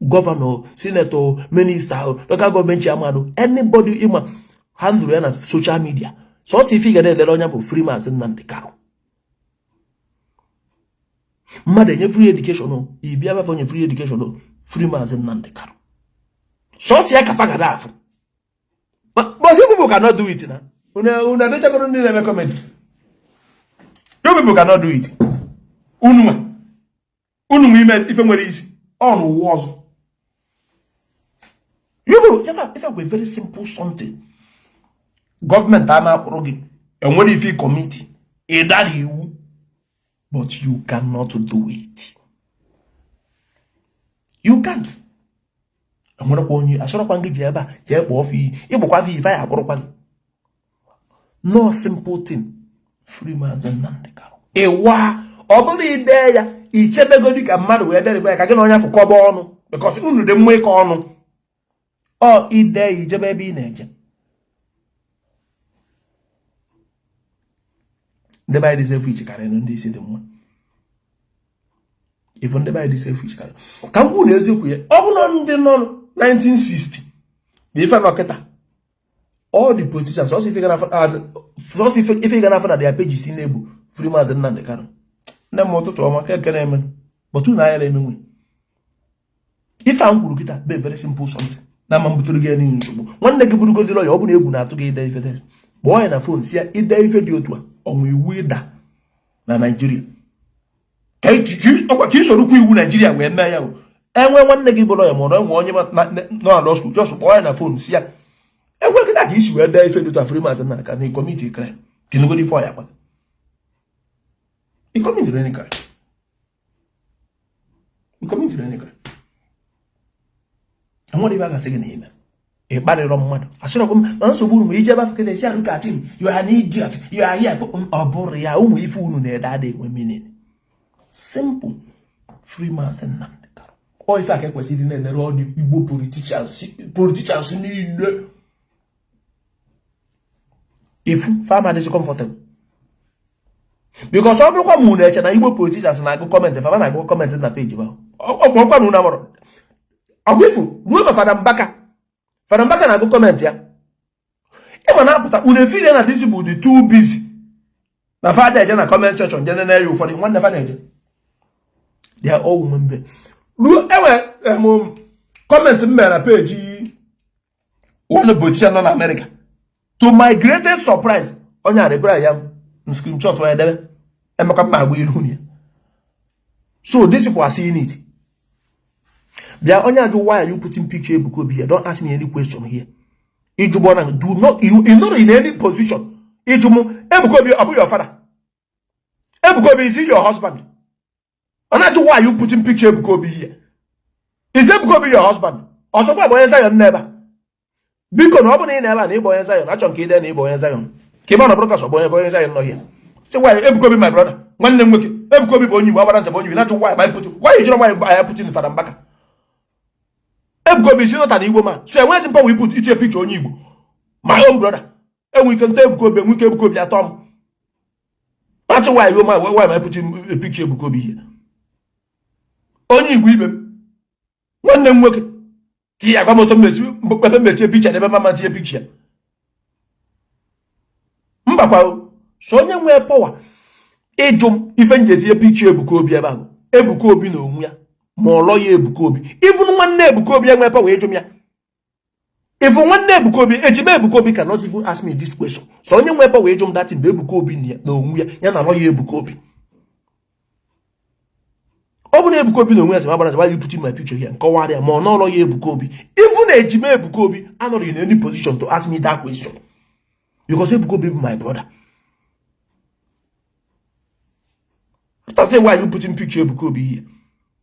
Governor, senator, minister, local government chairman, anybody ịma handle ya na social media, sọsọ ife ị ga na-edere onye bụ "Free Maazị Nnamdi Kanu". Mmadụ enye free education, ibia bafe onye free education, "Free Maazị Nnamdi Kanu", sọsọ ya ka fa ga na-afụ. But you people cannot do it na. Unu adịchagoro ndị na-eme comedy. You people cannot do it. Unu nwa. Unu nwe ime ife nwere isi. Ọ n'ụwa ọzọ. You people, ife a very simple something. Gọọmenti ama akpụrụ gị. Enwere ife commit. Ị dara iwu. But you cannot do it. You can't. Enwerekwa onye asọrọkwa gị ji ebe a jee kpọọ ọfọ iyi, ịgbakwa afọ ife ya akpụrụkwa gị. No, simple thing, "Free Maazị Nnamdi Kanu". Ịwa ọ bụrụ ide ya, ichebegodi ka mmadụ wee bịarịkwa ya ka gị na onye afọ kọba ọnụ, because unu dị mma ịkọ ọnụ. Ọ ide ya, ijebe ebe ị na-eje. Ndị be anyị dị selfish karịrị ndị isi dị mma. Ifu ndị be anyị dị selfish karịrị. Ka m kwuru na eziokwu ya, ọ bụrụ ndị nọ 1960 bụ ife nọ kịta, all the politicians, sọsọ ife ga n'afọ na their pages si na-egbu "Free Maazị Nnamdi Kanu". Nne m, ụtụtụ ọma. Ka ekene eme, but unu anya na-emenwe ife a m kwuru kịta bụ very simple something na ama mbutere gị n'ihi nsogbu. Nwanne gị bụrụgodị lawyer, ọ bụ na egwu na-atụ gị ide ife, kpọọ ya na phone, si ya ide ife dị otu a, ọnwa iwu ịda na Naijiria, ka isorokwa iwu Naijiria wee mee ya. Bụ enwe nwanne gị bụ lawyer, ma ọ na enwe onye nọ na law school, just kpọọ ya na phone, si ya enwe kịta ka isi wee dee ife dị otu a, "Free Maazị Nnamdi Kanu", na commit crime. Kenugodi ife ọya gba ị commit any crime? Ị commit any crime? Enwere ife a ga-asị gị na ime. Ịkparịrọ mmadụ, asịrọkwa m na nsogbu unu ma ije ebe afọ esi arụ ka tim, you are an idiot, you are here. Ọ bụrụ ya, ụmụ ife unu na-ede ada enwe meaning. Simple, free Maazị Nnamdi Kanu. Ọ ife a ka ekwesịrị na-enere ọdụ Igbo politicians niile. Ifu fama adịghị comfortable, because ọ bụrụkwa ma unu eche na Igbo politicians na-agụ comment, fama na-agụ comment na page ba ọkwa na unu amụrụ ọgụ ifu ruo ma Fada Mbaka, Fada Mbaka na-agụ comment ya. Ịma na-apụta unu efile na this bụ the too busy na fada eje na comment section je nene ya. Ụfọdụ nwanne fa na-eje, they are all women be ruo enwe comment m mere na page one politician nọ na America. To my greatest surprise, onye a reply ya m screenshot ya debe emeka mma agba iru ya. So these people are seeing it. Bịa, onye ajụ, "Why are you putting picture Ebuka Obi here?" Don't ask me any question here. Ịjụgbọ na do not, you not in any position ịjụ mụ. Ebuka Obi ọ bụ your father? Ebuka Obi, is he your husband? Ọ na-ajụ, "Why are you putting picture Ebuka Obi here?" Is Ebuka Obi your husband? Ọsọkwa bụ onye Zion n'ebe a. Biko, na ọ bụ na ị na-ebe a na ịbụ onye Zion, achọ nke ide na ịbụ onye Zion ka ị ma na bụrụ kasọ bụ onye Zion nọ here. Sị why Ebuka Obi, my brother, nwanne m nwoke Ebuka Obi bụ onye Igbo agbara nze bụ onye Igbo. Na-ajụ, "Why am I putting, why you jụrụ why I putting Fada Mbaka?" Ebuka Obi is not an Igbo man, so enweghịzi mpa we put itinye picture onye Igbo, my own brother. Enwe ike nta Ebuka Obi, enwe ike Ebuka Obi atọ m. That's why you man, why am I putting a picture Ebuka Obi here? Onye Igbo ibe m, nwanne m nwoke, ka ị agwa m otu mmesi ebe mmetie picture na ebe mama tinye picture. Mbakwa, so onye nwee power ịjụ m ife m ji etinye picture Ebuka Obi ebe a bụ Ebuka Obi na onwe ya, ma ọ lọ ya Ebuka Obi. Even nwanne Ebuka Obi enwee power ịjụ m ya. If nwanne Ebuka Obi, ejima Ebuka Obi cannot even ask me this question. So onye nwee power ịjụ m that thing bụ Ebuka Obi na onwe ya, ya na lọ ya Ebuka Obi. Ọ bụ na Ebuka Obi na onwe ya sị m agbara, "Why you putting my picture here?" Nkọwara ya. Ma ọ n'ọlọ ya Ebuka Obi, even ejima Ebuka Obi anọrọ in any position to ask me that question, because Ebuka Obi bụ my brother. After say, "Why are you putting picture Ebuka Obi here?"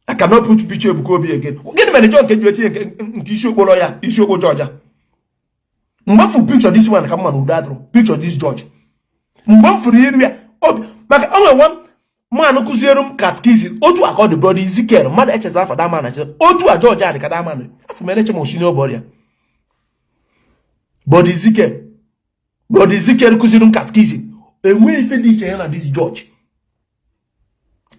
I cannot put picture Ebuka Obi again. Gịnị mere John nke ji etinye nke isi okporo ya, isi okpo George? Mgbe m fụrụ picture this one ka mma na udo adụrụ picture this George. Mgbe m fụrụ iru ya obi, maka o nwere one man kụziere m catechism otu a ka ọ dị, brother Ezekiel. Mmadụ echeza afa that man acheza otu a George adị ka that man afọ m eneche m osi n'obe ọrịa. Brother Ezekiel, brother Ezekiel kụziri m catechism, enweghị ife dị iche ya na this George,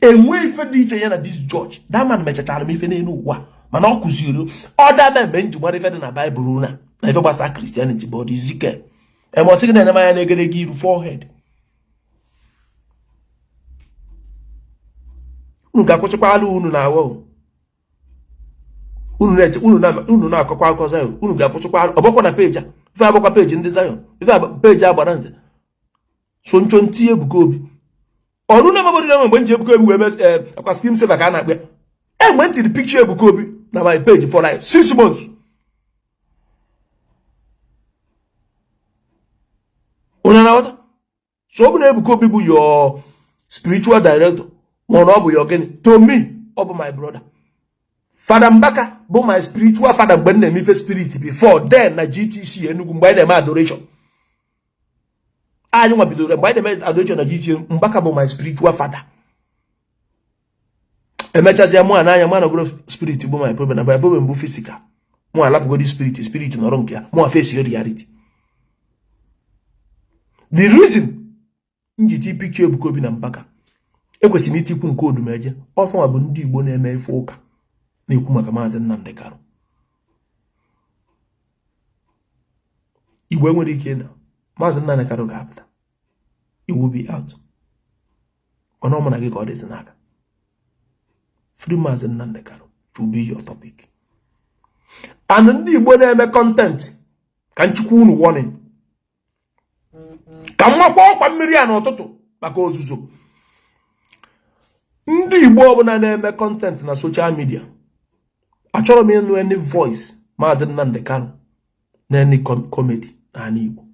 enweghị ife dị iche ya na this George. That man mechachara m ife n'elu ụwa, mana ọ kụziri ọda mgbe m ji mara ife dị na Baịbụl na ife gbasara Christianity. Brother Ezekiel eme ọsị gị na-ene m anya na-egedege iru, forehead. Unu ga-akwụsịkwa alụ unu na awọ unu na-eche unu na-akọkwa akụkọ Zion. Unu ga-akwụsịkwa. Ọbọkwa na page a, ife agbakwa page ndị Zion, ife page agbara nze so nchọ nti Ebuka Obi ọrụ na emebọdị na mgbe m ji Ebuka Obi wee mee akwa screen saver ka a na-akpọ ya. Mgbe m tiri picture Ebuka Obi na my page for like 6 months, unu na-aghọta? So ọ bụ na Ebuka Obi bụ your spiritual director, ma ọ bụ your gịnị, to me ọ bụ my brother. Fada Mbaka bụ my spiritual father mgbe m na-eme ife spirit before then na GTC Enugu, mgbe anyị na-eme adoration. Anyị nwa bidoro mgbe anyị na-eme adoration na GTC. Mbaka bụ my spiritual father. Emechazie mụ n'anya mụ na bụrụ spirit bụ my problem, na my problem bụ physical. Mụ alapụgodi spirit, spirit nọrọ nke ya, mụ face reality. The reason m ji ti picture Ebuka Obi na Mbaka, ekwesịrị m itikwu nke Odumeje ọfụma, bụ ndị Igbo na-eme ife ụka na-ekwu maka Maazị Nnamdi Kanu. Igbo enwere ike ịda. Maazị Nnamdi Kanu ga-apụta, it will be out. Mana ọ mụ na gị ka ọ dịzi n'aka. Free Maazị Nnamdi Kanu should be your topic. And ndị Igbo na-eme content, ka nchukwu unu warning, ka m makwa ọkwa mmiri a n'ụtụtụ maka ozuzo. Ndị Igbo ọbụla na-eme content na social media, achọrọ m ịnụ any voice Maazị Nnamdi Kanu na any comedy n'ala Igbo.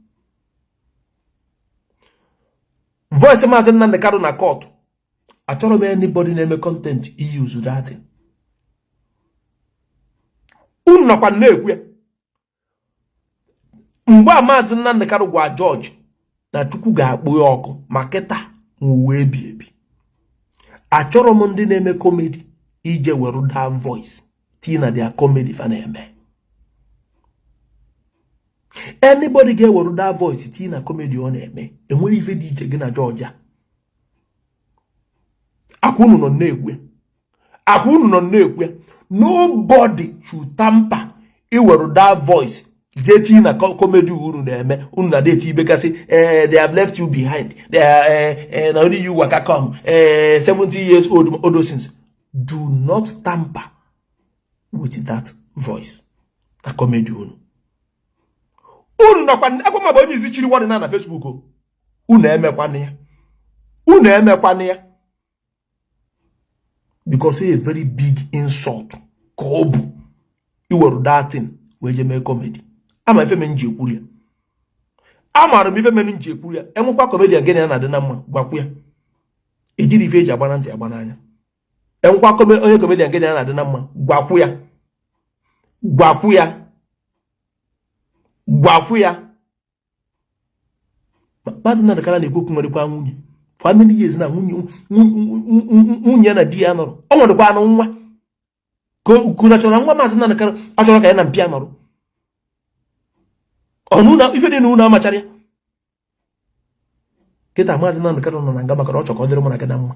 Voice Maazị Nnamdi Kanu na court, achọrọ m anybody na-eme content use that thing. Unu nọkwa na-ekwu ya. Mgbe a Maazị Nnamdi Kanu gwa judge na Chukwu ga-akpọ ya ọkụ ma kịta n'ụwa ebi ebi. Achọrọ m ndị na-eme comedy ije were that voice tinye na their comedy fa na-eme. Anybody ga-ewere that voice tinye na comedy ọ na-eme, enwere ife dị iche gị na judge a. Akwa unu nọ na-ekwu, akwa unu nọ na-ekwu, nobody should tamper iwere that voice jee tinye na comedy unu na-eme. Unu na date ibegasị, they have left you behind, they are, na only you waka come, 70 years old odosins. Do not tamper with that voice na comedy unu. Unu nọkwa akwa ma bụ onye isi chiri wadị na Facebook o. Unu emekwana ya, unu emekwana ya, because a very big insult ka ọ bụ iwere that thing wee jee mee comedy. Ama ife mere nji ekwuru ya, amaara m ife mere nji ekwuru ya. Enwekwa comedian gịnị ya na-adị na mma, gwakwu ya ejiri ife eji agba na ntị agba n'anya. Enwekwa onye comedian gịnị ya na-adị na mma, gwakwu ya, gwakwu ya, gwakwu ya. Maazị Nnamdi Kanu na-ekwu okwu nwerekwa nwunye for how many years na nwunye na di ya nọrọ, ọ nwerekwa anụ nwa ka unu chọrọ nwa Maazị Nnamdi Kanu achọrọ ka ya na mpịa nọrọ ọnụ na ife dị na unu amachara ya. Kịta Maazị Nnamdi Kanu nọ na nga maka na ọ chọrọ ka ọ dịrị mụ na gị na mma,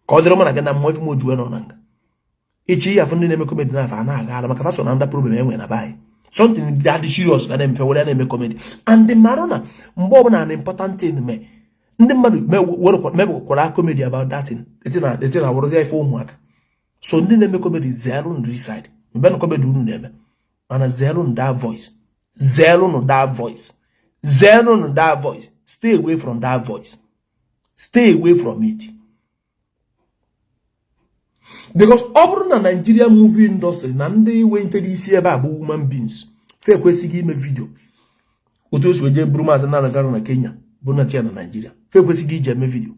ka ọ dịrị mụ na gị na mma. Ife m ojuwe nọ na nga ichi ya afụ ndị na-eme comedy na afa a na-aga ala maka faso na ndị problem enwe na be anyị, something dị serious ga na-emefe were ya na-eme comedy. And marụ na mgbe ọbụla na important thing mee, ndị mmadụ mekwara comedy about that thing, eti na wụrụzi ife ụmụaka. So ndị na-eme comedy, zeru this side mgbe na comedy unu na-eme, mana zeru that voice, zeru that voice, zeru that voice. Stay away from that voice, stay away from it, because ọ bụrụ na Nigeria movie industry na ndị wentere isi ebe a bụ human beings, fe ekwesịghị ime video otu o si wee jee buru Maazị Nnamdi Kanu na Kenya bụ na tia na Nigeria. Fe ekwesịghị iji eme video,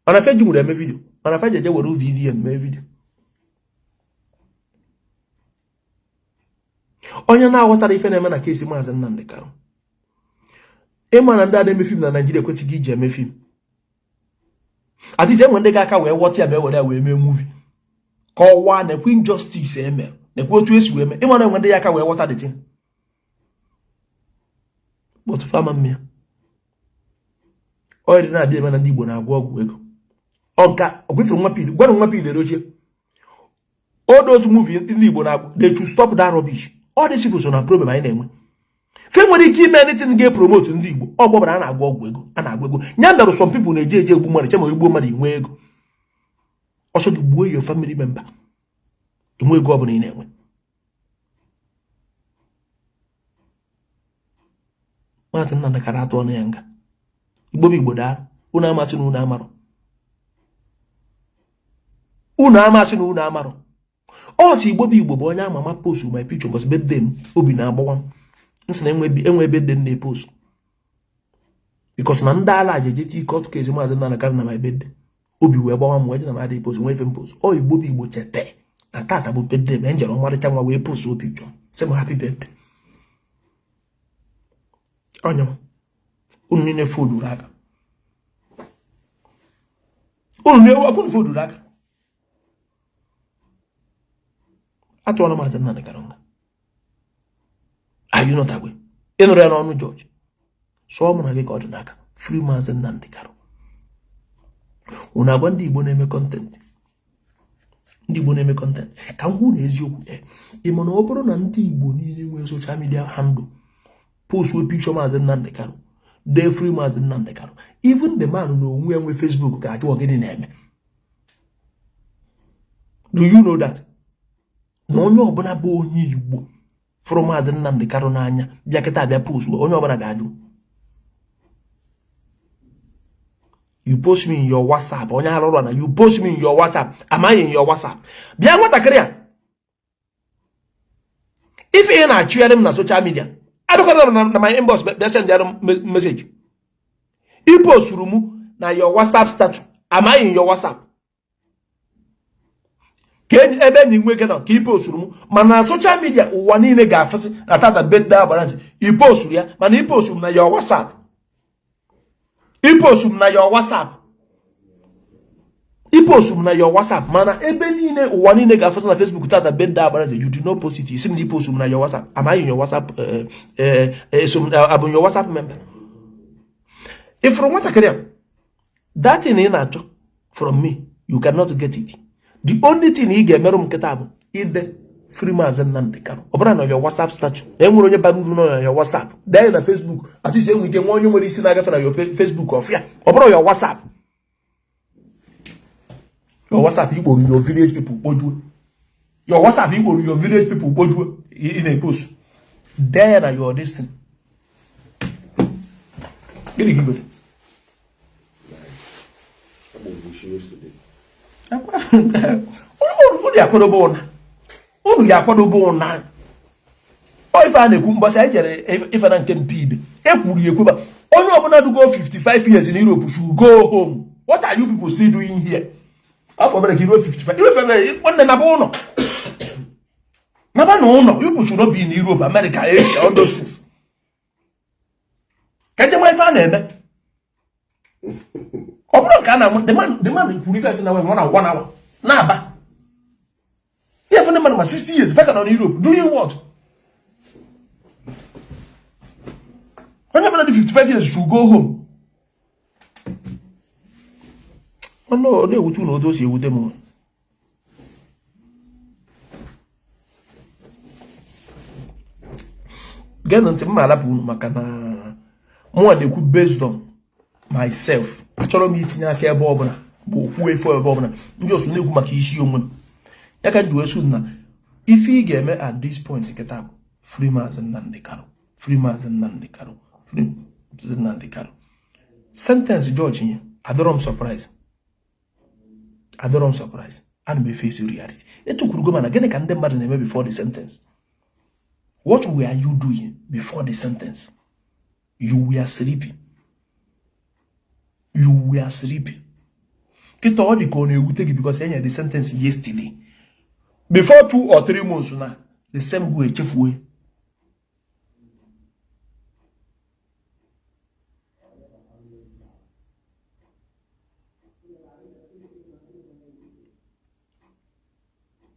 mana fe ji nwere eme video, mana fe ji eje were VDM mee video. Onye na-aghọtara ife na-eme na case Maazị Nnamdi Kanu, ịma na ndị a na-eme film na Nigeria ekwesịghị iji eme film. At least enwe ndị ga-aka wee ghọta ya ma ewere ya wee mee movie ka ọwa na-ekwe injustice emere, na-ekwe otu esi wee mee. Ịma na enwe ndị ya aka wee ghọta the thing, but fama mmịa ọ dị na-abịa eme na ndị Igbo na-agwọ ọgwụ ego. Ọnka ọgwụfere nwa Pete, gwara nwa Pete Edochie all those movie ndị Igbo na they should stop that rubbish. All these people so na problem anyị na-enwe. Fe nwere ike ime anything ga-epromote ndị Igbo, ọ gbọbara a na-agwọ ọgwụ ego, a na-agwọ ego. Ya mere some people na-eje eje egbu mmadụ, chema egbuo mmadụ inwe ego. Ọsọ gị gbuo your family member, enwe ego ọbụla ị na-enwe. Maazị Nnamdi Kanu atụọ na ya nga. Igbo bụ Igbo daa, unu amasị na unu amarọ, unu amasị na unu amarọ. Ọ sị Igbo bụ Igbo bụ onye ama ama post my picture because birthday m, obi na-agbawa m. M sị na enwe birthday m na-epost because na ndị ala aja eje tii court case Maazị Nnamdi Kanu na my birthday, obi wee gbawa m wee je na m adịghị post nwee ife m post. Ọ Igbo bụ Igbo cheta na tata bụ birthday m, njere ọmarịcha nwa wee post o picture sị m happy birthday. Onye unu niile foduru aka, unu na-ewu foduru aka, atụọla Maazị Nnamdi Kanu nga. Are you not aware? Ị nụrụ ya n'ọnụ judge. Sụọ mụ na gị ka ọ dị n'aka. Free Maazị Nnamdi Kanu. Unu agwa ndị Igbo na-eme content, ndị Igbo na-eme content, ka m kwuo na eziokwu, ị ma na ọ bụrụ na ndị Igbo niile nwee social media handle post picture Maazị Nnamdi Kanu, dee free Maazị Nnamdi Kanu, even the man na onwe enwe Facebook ga-ajụ gịnị na-eme. Do you know that na onye ọbụla bụ onye Igbo fụrụ Maazị Nnamdi Kanu n'anya bịa kịta bịa post, onye ọbụla ga-ajụ. You post me in your WhatsApp, onye arụrụ na you post me in your WhatsApp, amaghị in your WhatsApp. Bịa nwatakịrị a ife ị na-achụgharị m na social media, abịakwara m na my inbox bịa send ya message. Ị posturu m na your WhatsApp status, amaghị in your WhatsApp. Ka enyi ebe enyi nwoke nọ ka i posturu m, mana na social media ụwa niile ga-afụsị na tata birthday Agbara Nze. I posturu ya, mana i posturu m na your WhatsApp, i posturu m na your WhatsApp, i posturu m na your WhatsApp, mana ebe niile ụwa niile ga-afụsị na Facebook tata birthday Agbara Nze, you did not post it. Ị sị m na i posturu m na your WhatsApp. Am I in your WhatsApp? So abụ your WhatsApp member? Ị fụrụ nwatakịrị a, that thing ị na-achọ from me, you cannot get it. The only thing ị ga-emerụ m kịta bụ ide "Free Maazị Nnamdi Kanu". Ọ bụrụ na your WhatsApp status na enwere onye bara uru nọ na your WhatsApp, dee ya na Facebook. At least enwe ike nwe onye nwere isi na-agafe na your Facebook ọ fụ ya. Ọ bụrụ your WhatsApp, your WhatsApp ikporo your village people kpojuo, your WhatsApp ikporo your village people kpojuo, ị na-epost, dee ya na your this thing. Gịnị ka i gote? Unu ya akwadobe ụna, unu ya akwadobe ụna. Ọ ife a na-ekwu mbọsị anyị jere ife na nke mpi ibe ekwuru ya ekweba, onye ọbụla dugo 55 years in Europe should go home. What are you people still doing here? Afọ obere ka iruo 55, iruo 55, nwanne, naba ụlọ, naba na ụlọ. You people should not be in Europe, America, Asia, all those things. Ka njem ife a na-eme, ọ bụrụ nke a na-amụ, the man kwuru ife na nwa na one hour na-aba ihe ndị mmadụ ma 60 years feka nọ n'Europe doing what? Onye ọbụla dị 55 years should go home. Ọ na-ewute unu otu o si ewute m. Geenụ ntị, m ma alapụ unu maka na mụnwa na-ekwu based on myself. Achọrọ m itinye aka ebe ọbụla bụ okwu efu ebe ọbụla ndị osu na-ekwu maka isi onwe m ya ka m ji wee sụ na ife ị ga-eme at this point kịta bụ "Free Maazị Nnamdi Kanu, free Maazị Nnamdi Kanu, free Maazị Nnamdi Kanu". Sentence judge nye, adọrọ m surprise, adọrọ m surprise. Ana m eface reality. Etukwurugo, mana gịnị ka ndị mmadụ na-eme before the sentence? What were you doing before the sentence? You were sleeping, you were sleeping. Kịta ọ dị ka ọ na-ewute gị because enyere the sentence yesterday. Before 2 or 3 months na the same go echefuo.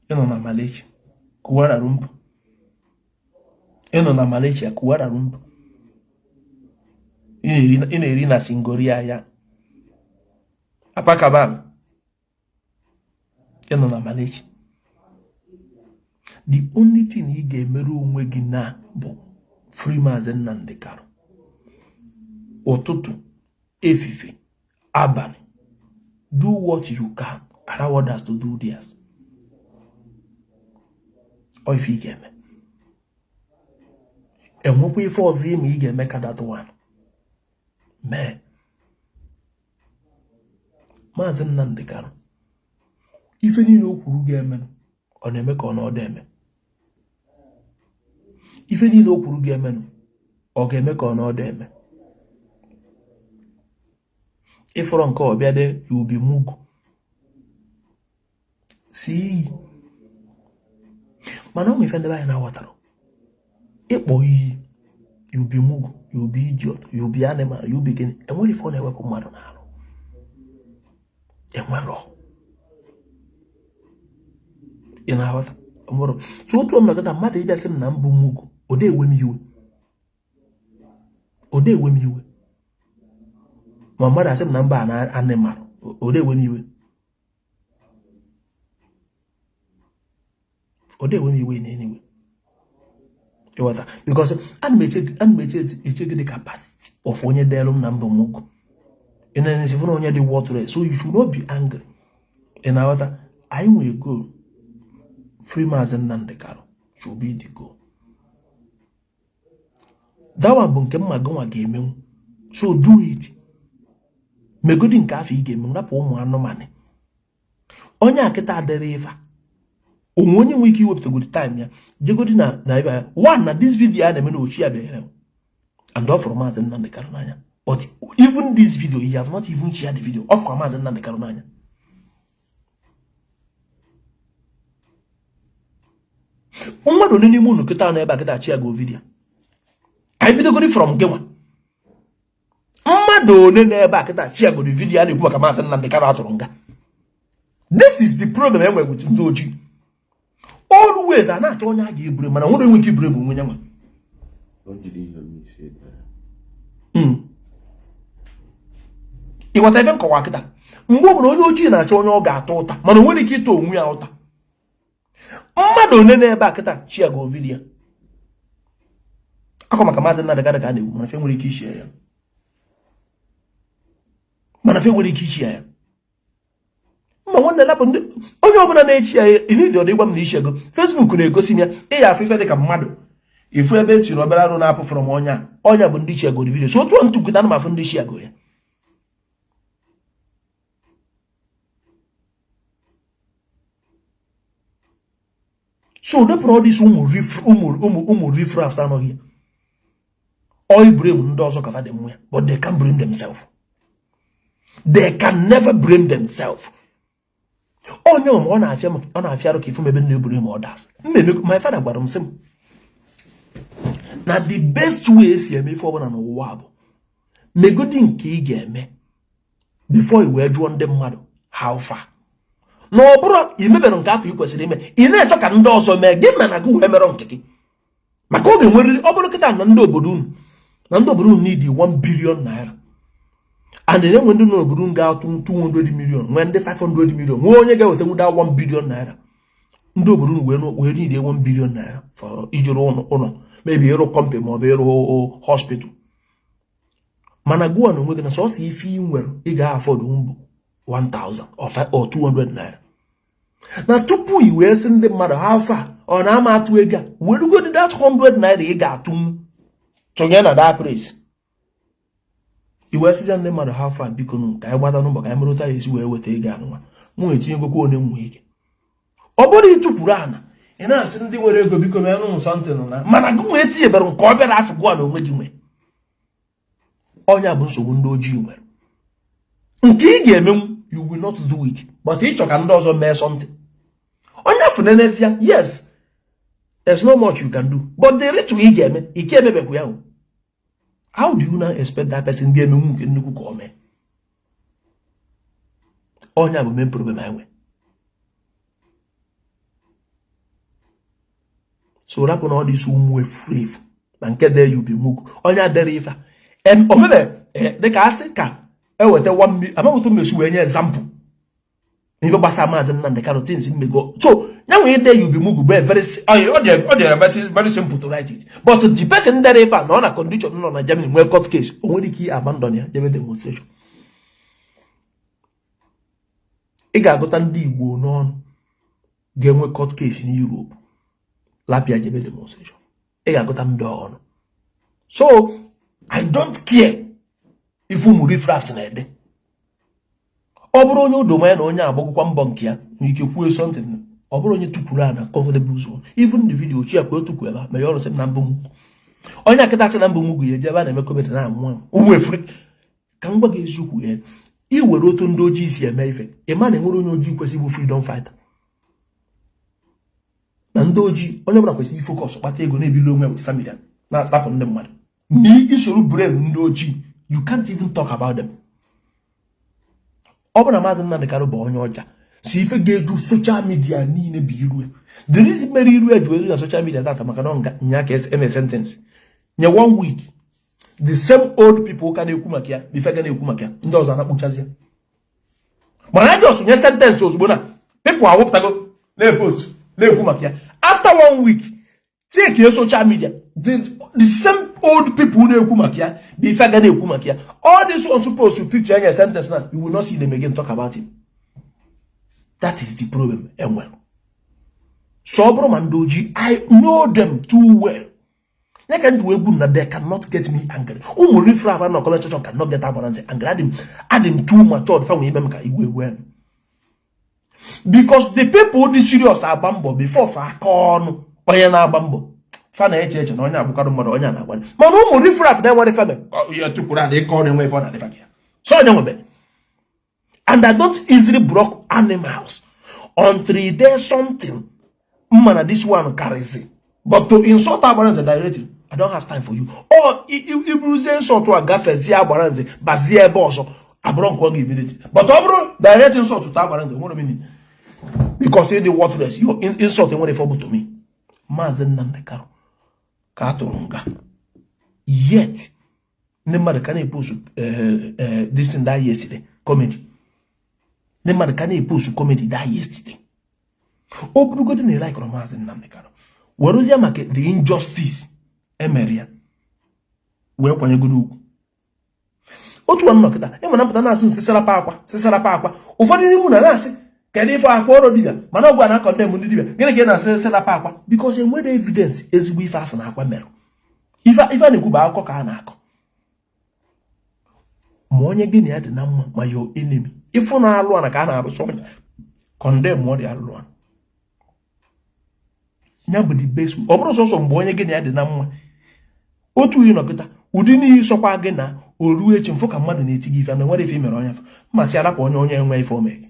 Ị nọ na Malaysia, Kuala Lumpur, ị nọ na Malaysia, Kuala Lumpur, ị na-eri nasi goreng ya apa kabar. Ị nọ na Malaysia. The only thing ị ga-emerụ onwe gị na bụ "Free Maazị Nnamdi Kanu". Ụtụtụ, efife, abalị, do what you can, allow others to do theirs. Ọ ife ị ga-eme, enwekwa ife ọzọ ịma ị ga-eme ka that one mee Maazị Nnamdi Kanu. Ife niile o kwuru ga-emenụ, ọ na-eme ka ọ na ọ eme. Ife niile o kwuru ga-emenụ, ọ ga-eme ka ọ na ọ eme. Ịfụrọ nke ọbịa de you be mugu si iyi, mana ụmụ ife ndị be anyị na-aghọtara ịkpọ iyi, you be mugu, you be idiot, you be animal, you be gịnị, enwere ife ọ na-ewepụ mmadụ n'arụ? Enwero. Ị na-aghọta? Enwero. So otu ọmnọkọta mmadụ ịbịa sị m na mbụ mugu, ọ dị ewe m iwe, ọ dị ewe m iwe. Ma mmadụ asị m na mba na animal, ọ dị ewe m iwe, ọ dị ewe m iwe na anyway. Ịghọta? Because ana m eche gị the capacity of onye delu m na mbụ mugu. Ị na-esi fụ na onye dị worthless, so you should not be angry. Ị na-aghọta? Anyị nwere goal. Free Maazị Nnamdi Kanu should be the goal. That one bụ nke mma gịnwa ga-emenwu, so do it. Megodi nke afọ ị ga-emenwu, rapụ ụmụ anụmanụ. Onye a kịta adịrị ife onwe onye nwere ike iwepụtagodi time ya jegodi na ebe ya one na this video a na-eme na ochi ya bịara and ọ fụrụ Maazị Nnamdi Kanu n'anya. But even this video, he have not even shared the video. Ọ fụrụ Maazị Nnamdi Kanu n'anya. Mmadụ one n'ime unu kịta nọ ebe a kịta sharego video? Ka anyị bidogori from gị nwa. Mmadụ one n'ebe a kịta sharegoro video a na-ekwu maka Maazị Nnamdi Kanu atụrụ nga? This is the problem e nwere with ndị ojii. Always a na-achọ onye a ga-eburu, mana nwere enwe ike iburu egbu onwe ya nwa. Ịghọta ife nkọwa kịta? Mgbe ọ bụla onye ojii na-achọ onye ọ ga-ata ụta, mana o nwere ike ịta onwe ya ụta. Mmadụ one n'ebe a kịta sharego video akwa maka Maazị Nnamdi Kanu ka a na-ekwu, mana fe nwere ike ishare ya, mana fe nwere ike ishare ya. Ma nwanne, lapụ ndị onye ọbụla na-eshare ya. Ịnidi ọdụ ịgwa m na isharego. Facebook na-egosi m ya. Ị ya afụ ife dị ka mmadụ ifu ebe etiri obere arụ na-apụ from ọnya ọnya bụ ndị sharegoro video. So otu ntụkwụta ana m afụ ndị sharego ya. So depụrụ all this ụmụ riff, ụmụ riffraffs anọghị ya. All blame ndị ọzọ ka fa dị mmụ ya, but they can blame themselves. They can never blame themselves. Onye ọ na-afịa, ọ na-afịa arụ ka ifu m ebe na-eblame others. Mmemme my father gwara m, sị m na the best way esi eme ife ọbụla n'ụwa bụ megodi nke ị ga-eme before i wee jụọ ndị mmadụ how far. Na ọ bụrụ i mebere nke afọ ị kwesịrị ime, ị na-achọ ka ndị ọzọ mee gị, mana gị wee merọ nke gị, maka ọ ga-enwerịrị. Ọ bụrụ kịta na ndị obodo unu, na ndị obodo unu need 1 billion naira, and na-enwe ndị nọ n'obodo unu ga-atụ 200 million, nwee ndị 500 million, nwee onye ga-eweta nwuda 1 billion naira, ndị obodo unu wee need 1 billion naira for iji rụọ ụlọ, maybe ịrụ company maọbụ ịrụ hospital, mana gụwa na onwe gị na sọsọ ife ị nwere ị ga-afford mbụ 1000 or 200 naira, na tupu i wee sị ndị mmadụ ha afọ a ọ na-ama atụ ego a, werugodi that 100 naira ị ga-atụ tụnye na that place, i wee sịza ndị mmadụ ha afọ a, biko nụ, ka anyị gbata n'ụbọ, ka anyị merụta ya esi wee weta ego anụnwa, mụ etinyegokwa onye nwe ike. Ọ bụrụ ịtụkwuru ana, ị na-asị ndị nwere ego, biko mee nụ something, na mana gị nwee tinyebere nke ọ bịara afọ gụwa na onwe gị nwee. Ọnya bụ nsogbu ndị ojii nwere. Nke ị ga-emenwu, you will not do it, but ịchọ ka ndị ọzọ mee something. Onye afọ n'ezie, yes, there's no much you can do, but the little ị ga-eme, ike emebekwa ya. How do you now expect that person ga-emenwu nke nnukwu ka o mee? Ọnya bụ main problem anyị nwere. So rapụ na ọ dị isi ụmụ efuru efu na nke de ya ubi mugu. Onye adịrị ife omebe dịka asị ka eweta amaghị mmesi wee nye example ife gbasara Maazị Nnamdi Kanu, things mmego. So ya nwee ide ya ubi mugu bụ very, ọ dị very simple to write it, but the person dere ife a na ọ na condition nọ na Germany nwee court case, o nwere ike abandon ya jebe demonstration. Ị ga-agụta ndị Igbo n'ọnụ ga-enwe court case na Europe lapịa jebe demonstration. Ị ga-agụta ndị ọnụ. So I don't care if ụmụ riffraff na-ede. Ọ bụrụ onye odoma ya na onye agbagokwa mbọ nke ya nwere ike kwuo something, ọ bụrụ onye tukwuru a na comfortable zone, even the video chi ya kwa otukwu ebe a ma ya ọrụ sị na mbụ m onye akịta sị na mbụ m ya eje ebe a na-eme comedy na amụ ụmụ efere. Ka m gwa gị eziokwu ya, ị were otu ndị ojii si eme ife, ị ma na enwere onye ojii kwesịrị ịbụ freedom fighter na ndị ojii. Onye ọbụla kwesịrị ifocus, kpata ego, na-ebili onwe with family, na-akpapụ ndị mmadụ na isoro brain ndị ojii. You can't even talk about them. Ọ bụ na Maazị Nnamdi Kanu bụ onye ọcha si ife ga-eju social media niile bụ iru. The reason mere iru eju eju na social media tata, maka na nya ka eme sentence nye one week, the same old people ka na-ekwu maka ya, ife ga na-ekwu maka ya, ndị ọzọ anakpuchazi. Mana just nye sentence ozugbo na people awụpụtago na-epost na-ekwu maka ya. After one week, check social media, the same old people na-ekwu maka ya bụ ife ga na-ekwu maka ya. All these ones post picture enye sentence na, you will not see them again talk about it. That is the problem enwere. So ọ bụrụ ma ndị ojii, I know them too well. Ya ka ndị egwu na they cannot get me angry. Ụmụ riffraff na comment section cannot get Agbalanze angry. Adị m too matured fa nwee ime m ka igwe egwu m, because the people dị serious agba mbọ before fa aka ọnụ. Onye na-agba mbọ, fa na-eche eche na onye agbụkarị mmadụ, onye a na-agba. Mana ụmụ riffraff na-enwere febe ya tukwuru ala ịkọ ọnụ, enwe ife ọ na-adịfa ya. So onye nwebe, and I don't easily block animals until there's something. Mma na this one karịzi, but to insult Agbaranze directly, I don't have time for you. Ọ iburuzie insult a gafezie Agbaranze, bazie ebe ọzọ, abụrụ nke ọ ga-immediately. But ọ bụrụ direct insult to Agbaranze, nwere meaning because ịdị worthless. Your insult enwere ife ọ bụ to me. Maazị Nnamdi Kanu ka a tụrụ nga, yet ndị mmadụ ka na-epost this thing that yesterday, comedy. Ndị mmadụ ka na-epost comedy that yesterday. Ọ bụrụgodị na ịlikọrọ Maazị Nnamdi Kanu, werezie maka the injustice emere ya wee kwanyegoro ugwu. Otu nwa nnọkịta ịma na mpụta na-asụ nsị sarapa akwa, sịsarapa akwa. Ụfọdụ n'ime na na-asị, kedu ife akwa ọrụ dibịa? Mana ọgwụ a na-akọ ndị ndị dibịa, gịnị ka ị na-asị sịrapa akwa? Because enwere evidence ezigbo ife asị na akwa mere. Ife a na-ekwu bụ akụkọ ka a na-akọ. Ma onye gị na ya dị na mma, ma your enemy, ịfụ na alụ ana ka a na-arụsọ ọnya, condemn ọ dị alụ ana ya bụ the best. Ọ bụrụ sọsọ mgbe onye gị na ya dị na mma, otu ị nọkịta ụdị n'iyi sọkwa gị na o ruo echi, mfụ ka mmadụ na-eti gị ife na nwere ife imere onye, mmasị arapụ onye enwe ife ome gị.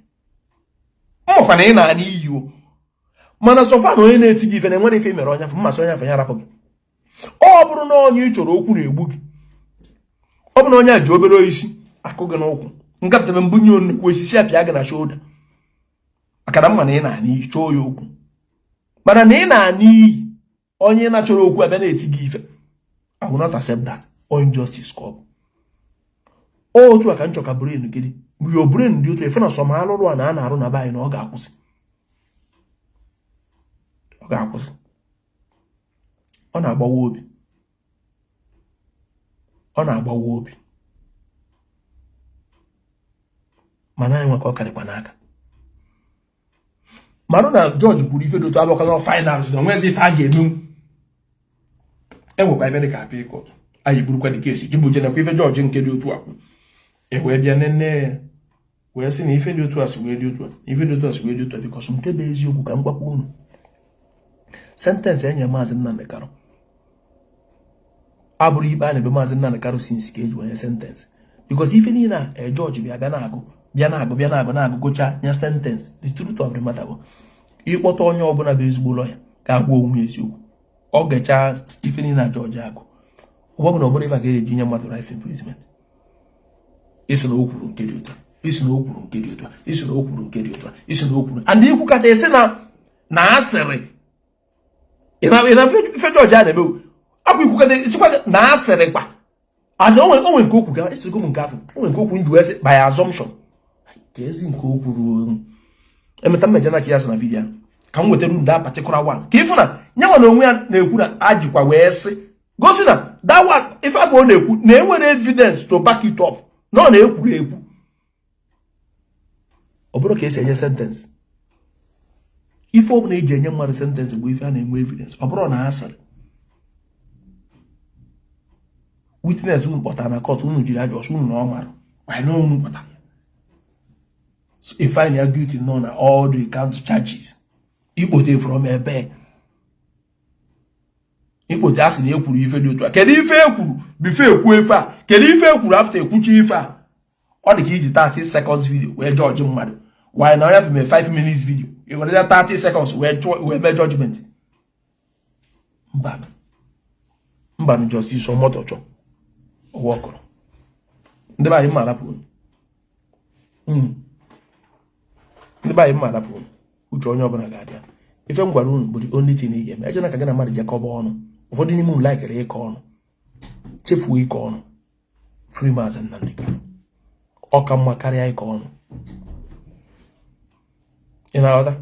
Mmakwa na ị na-ana iyi o, mana sọfa na onye na-eti gị ife na enwere ife imere onye afọ, mmasị onye afọ ya arapụ gị. Ọ bụrụ na onye ị chọrọ okwu na-egbu gị, ọ bụ na onye a ji obere isi akụ gị n'ụkwụ, nkapụtara mbunye nnukwu osisi apịa gị na shoulder, maka na mma na ị na-ana iyi, chọọ ya okwu. Mana na ị na-ana iyi, onye na-achọrọ okwu abịa na-eti gị ife, I will not accept that. Injustice ka ọ bụ. Otu a ka nchọ ka brain gị dị. Your brain dị otu efe na sọma alụrụ a na a na-arụ na be anyị na ọ ga-akwụsị, ọ ga-akwụsị. Ọ na-agbawa obi, ọ na-agbawa obi, mana anyị nwe ka ọ karịkwa n'aka. Marụ na jọji kwuru ife dị otu abụkwa finals na onwezi ife a ga-emenwu. Enwekwa ebe dị ka appeal court, anyị burukwa dị case jibụ jenekwa ife jọji nke dị otu a kwu, e wee bịa nene ya wee sị na ife dị otu a si wee dị otu a, ife dị otu a si wee dị otu a. Because nke bụ eziokwu, ka m gwakwa unu, sentence enye Maazị Nnamdi Kanu abụrụ ikpe a na-ebe Maazị Nnamdi Kanu since ka eji wenye sentence, because ife niile a jọji bịa bịa na-agụ, bịa na-agụ, bịa na-agụ, na-agụ, gụcha, nye sentence. The truth of the matter bụ, ịkpọta onye ọbụla bụ ezigbo lọya ga-agwa onwe eziokwu, ọ ga-echa ife niile a jọji agụ, ọ bụ na ọ bụrụ ife a ka eji nye mmadụ life imprisonment. Isi na o kwuru nke dị otu a, isi na o kwuru nke dị otu a, isi na o kwuru nke dị otu a, isi na o kwuru and ikwukata isi na asịrị ị na ife jọji a na-emewu akwa ikwukata isikwa na asịrị kwa azị. Onwe nke okwu ga esigo m nke afọ, onwe nke okwu nju esi by assumption ka ezi nke o kwuru emeta mmeje na chi ya so na video ka m wetara unu that particular one, ka ịfụ na nyanwa na onwe ya na-ekwu na ajikwa wee sị gosi na that one, ife afọ ọ na-ekwu na enwere evidence to back it up, na ọ na-ekwuru ekwu. Ọ bụrụ ka esi enye sentence, ife ọbụla eji enye mmadụ sentence bụ ife a na-enwe evidence. Ọ bụrụ na asịrị witness unu kpọtara na court, unu jiri ajọ ọsọ unu na ọ mara I know unu kpọtara ya, so if find ya guilty nọ na all the count charges, ikpote from ebe ikpote a sị na ekwuru ife dị otu a. Kedu ife ekwuru before ekwu ife a? Kedu ife ekwuru after ekwuchi ife a? Ọ dị ka iji 30 seconds video wee judge mmadụ, why na onye fime 5 minutes video, ị were 30 seconds wee mee judgment? Mbanụ, mbanụ. Justice Omotosho ọwa ọkụrụ ndị be anyị mma arapụ unu, ndị be anyị mma arapụ unu. Uche onye ọbụla ga-adị ya. Ife m gwara unu bụ the only thing ị ga-eme, ejena ka gị na mmadụ jekọba ọnụ. Ụfọdụ n'ime unu likere ịkọ ọnụ, chefuo ịkọ ọnụ. Free Maazị Nnamdi Kanu, ọ ka mma karịa ịkọ ọnụ. Ị na-aghọta?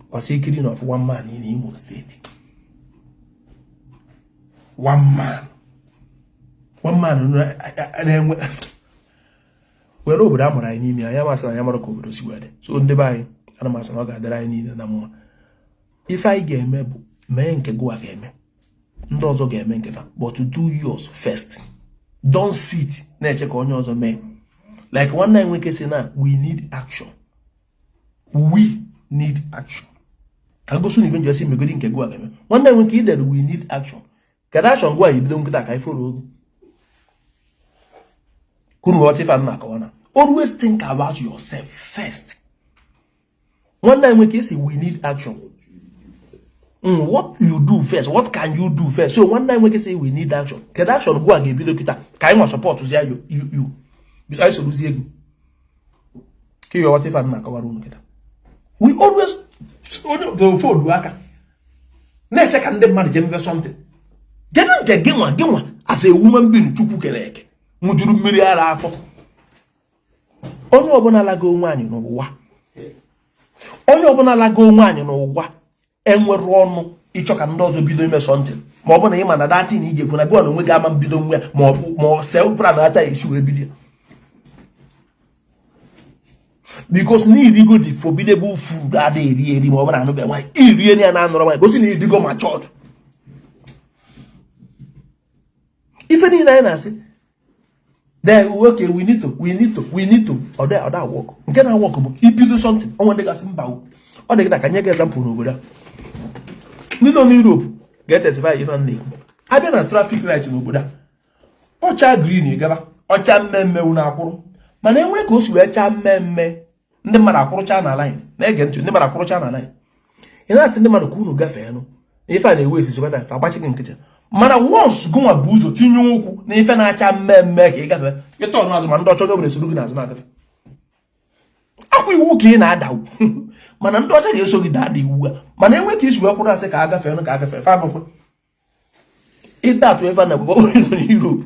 Kwasị ikiri na of one man in Imo State, one man, one man na-enwe were obodo a mụrụ anyị n'ime ya. Ya masị na ya mara ka obodo si wee dị. So ndị be anyị, ana m asị na ọ ga-adịrị anyị niile na mma. Ife anyị ga-eme bụ mee nke gụwa ga-eme, ndị ọzọ ga-eme nke fa, but do yours first. Don't sit na-eche ka onye ọzọ mee. Like nwanne anyị nwoke si na we need action, we need action. Ka gosi na ife nji esi megodi nke gụwa ga-eme. Nwanne anyị nwoke idere "we need action", kedu action gụwa ibido nkịta ka iforo oge kunu ghọta ife a na-akọwa na always think about yourself first. Nwanne anyị nwoke sị we need action. What you do first? What can you do first? So nwanne anyị nwoke sị we need action. Kedu action gụa ga-ebido kịta ka anyị nwa support zie you you anyị sorozie gị ka ihe ghọta ife a na-akọwara unu kịta. We always onye fold aka na-eche ka ndị mmadụ jee mebe something. Kedu nke gị nwa gị nwa as a woman being Chukwu kere eke ṅụjuru mmiri ara afọ? Onye ọbụla lago nwaanyị n'ụwa, onye ọbụla lago nwaanyị n'ụwa enwere ọnụ ịchọ ka ndị ọzọ bido ime something, ma ọ bụ na ịma na that thing iji ekwu na gị na onwe gị ama mbido nwe ya, ma ọ bụ ma ọ sel plan ata esi wee bido ya, because na irigo the formidable food ada eri eri, ma ọ bụ na anụbe nwaanyị irie ya na anụrụ nwaanyị, gosi na irigo ma chọọchị ife niile anyị na-asị then okay, we need to, we need to, we need to. Ọ da work. Nke na work bụ ibido something. Onwe ndị gasị mba, ọ dị gị ka nye gị example. N'obodo a, ndị nọ n'Europe ga-etestify ife m na-ekwu. Abịa na traffic light n'obodo a, ọcha green gaba, ọcha mmemme unu akwụrụ. Mana enwe ka o si wee chaa mmemme, ndị mmadụ akwụrụcha na line na-ege ntị. Ndị mmadụ akwụrụcha na line, ị na-asị ndị mmadụ ka unu gafee nụ na ife a na-ewe esisi kwata fa agbachi gị nkịtị. Mana once gụnwa bụ ụzọ tinye ụkwụ na ife na-acha mmemme ka ị gafee, ịta ọnụ azụ, ma ndị ọcha onye ọbụla esoro gị n'azụ na-agafe. Akwa iwu ka ị na-ada, mana ndị ọcha ga-eso gị daa iwu a. Mana enwe ka isi wee kwụrụ asị ka a gafee nụ, ka a gafee, fa akwụkwọ ịta atụ ebe a na Europe.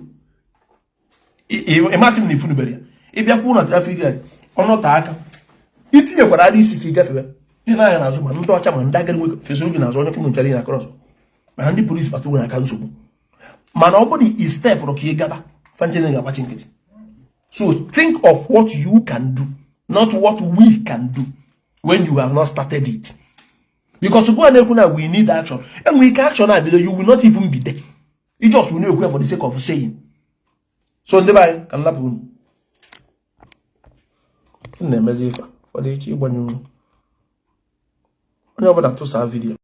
Ịmasị m na ifunubere ya, ịbịakwu na traffic light, ọnọte aka itinyekwara ara isi ka ị gafebe, ị na-anya n'azụ, ma ndị ọcha ma ndị agadi nwoke fesoro gị n'azụ, onye kwuru nchara na cross, mana ndị polisi kpatara n'aka nsogbu. Mana ọ bụrụ i stepụrụ ka ị gaba, fanchene ga-agbachi nkịtị. So think of what you can do, not what we can do when you have not started it, because gwa na-ekwu na we need action, enwere ike action a bido, you will not even be there. You just will na-ekwu for the sake of saying. So ndị be anyị, ka m lapụ unu. M na-emezi ife ụfọdụ echi ịgbanye unu. Onye ọbụla tụsaa video.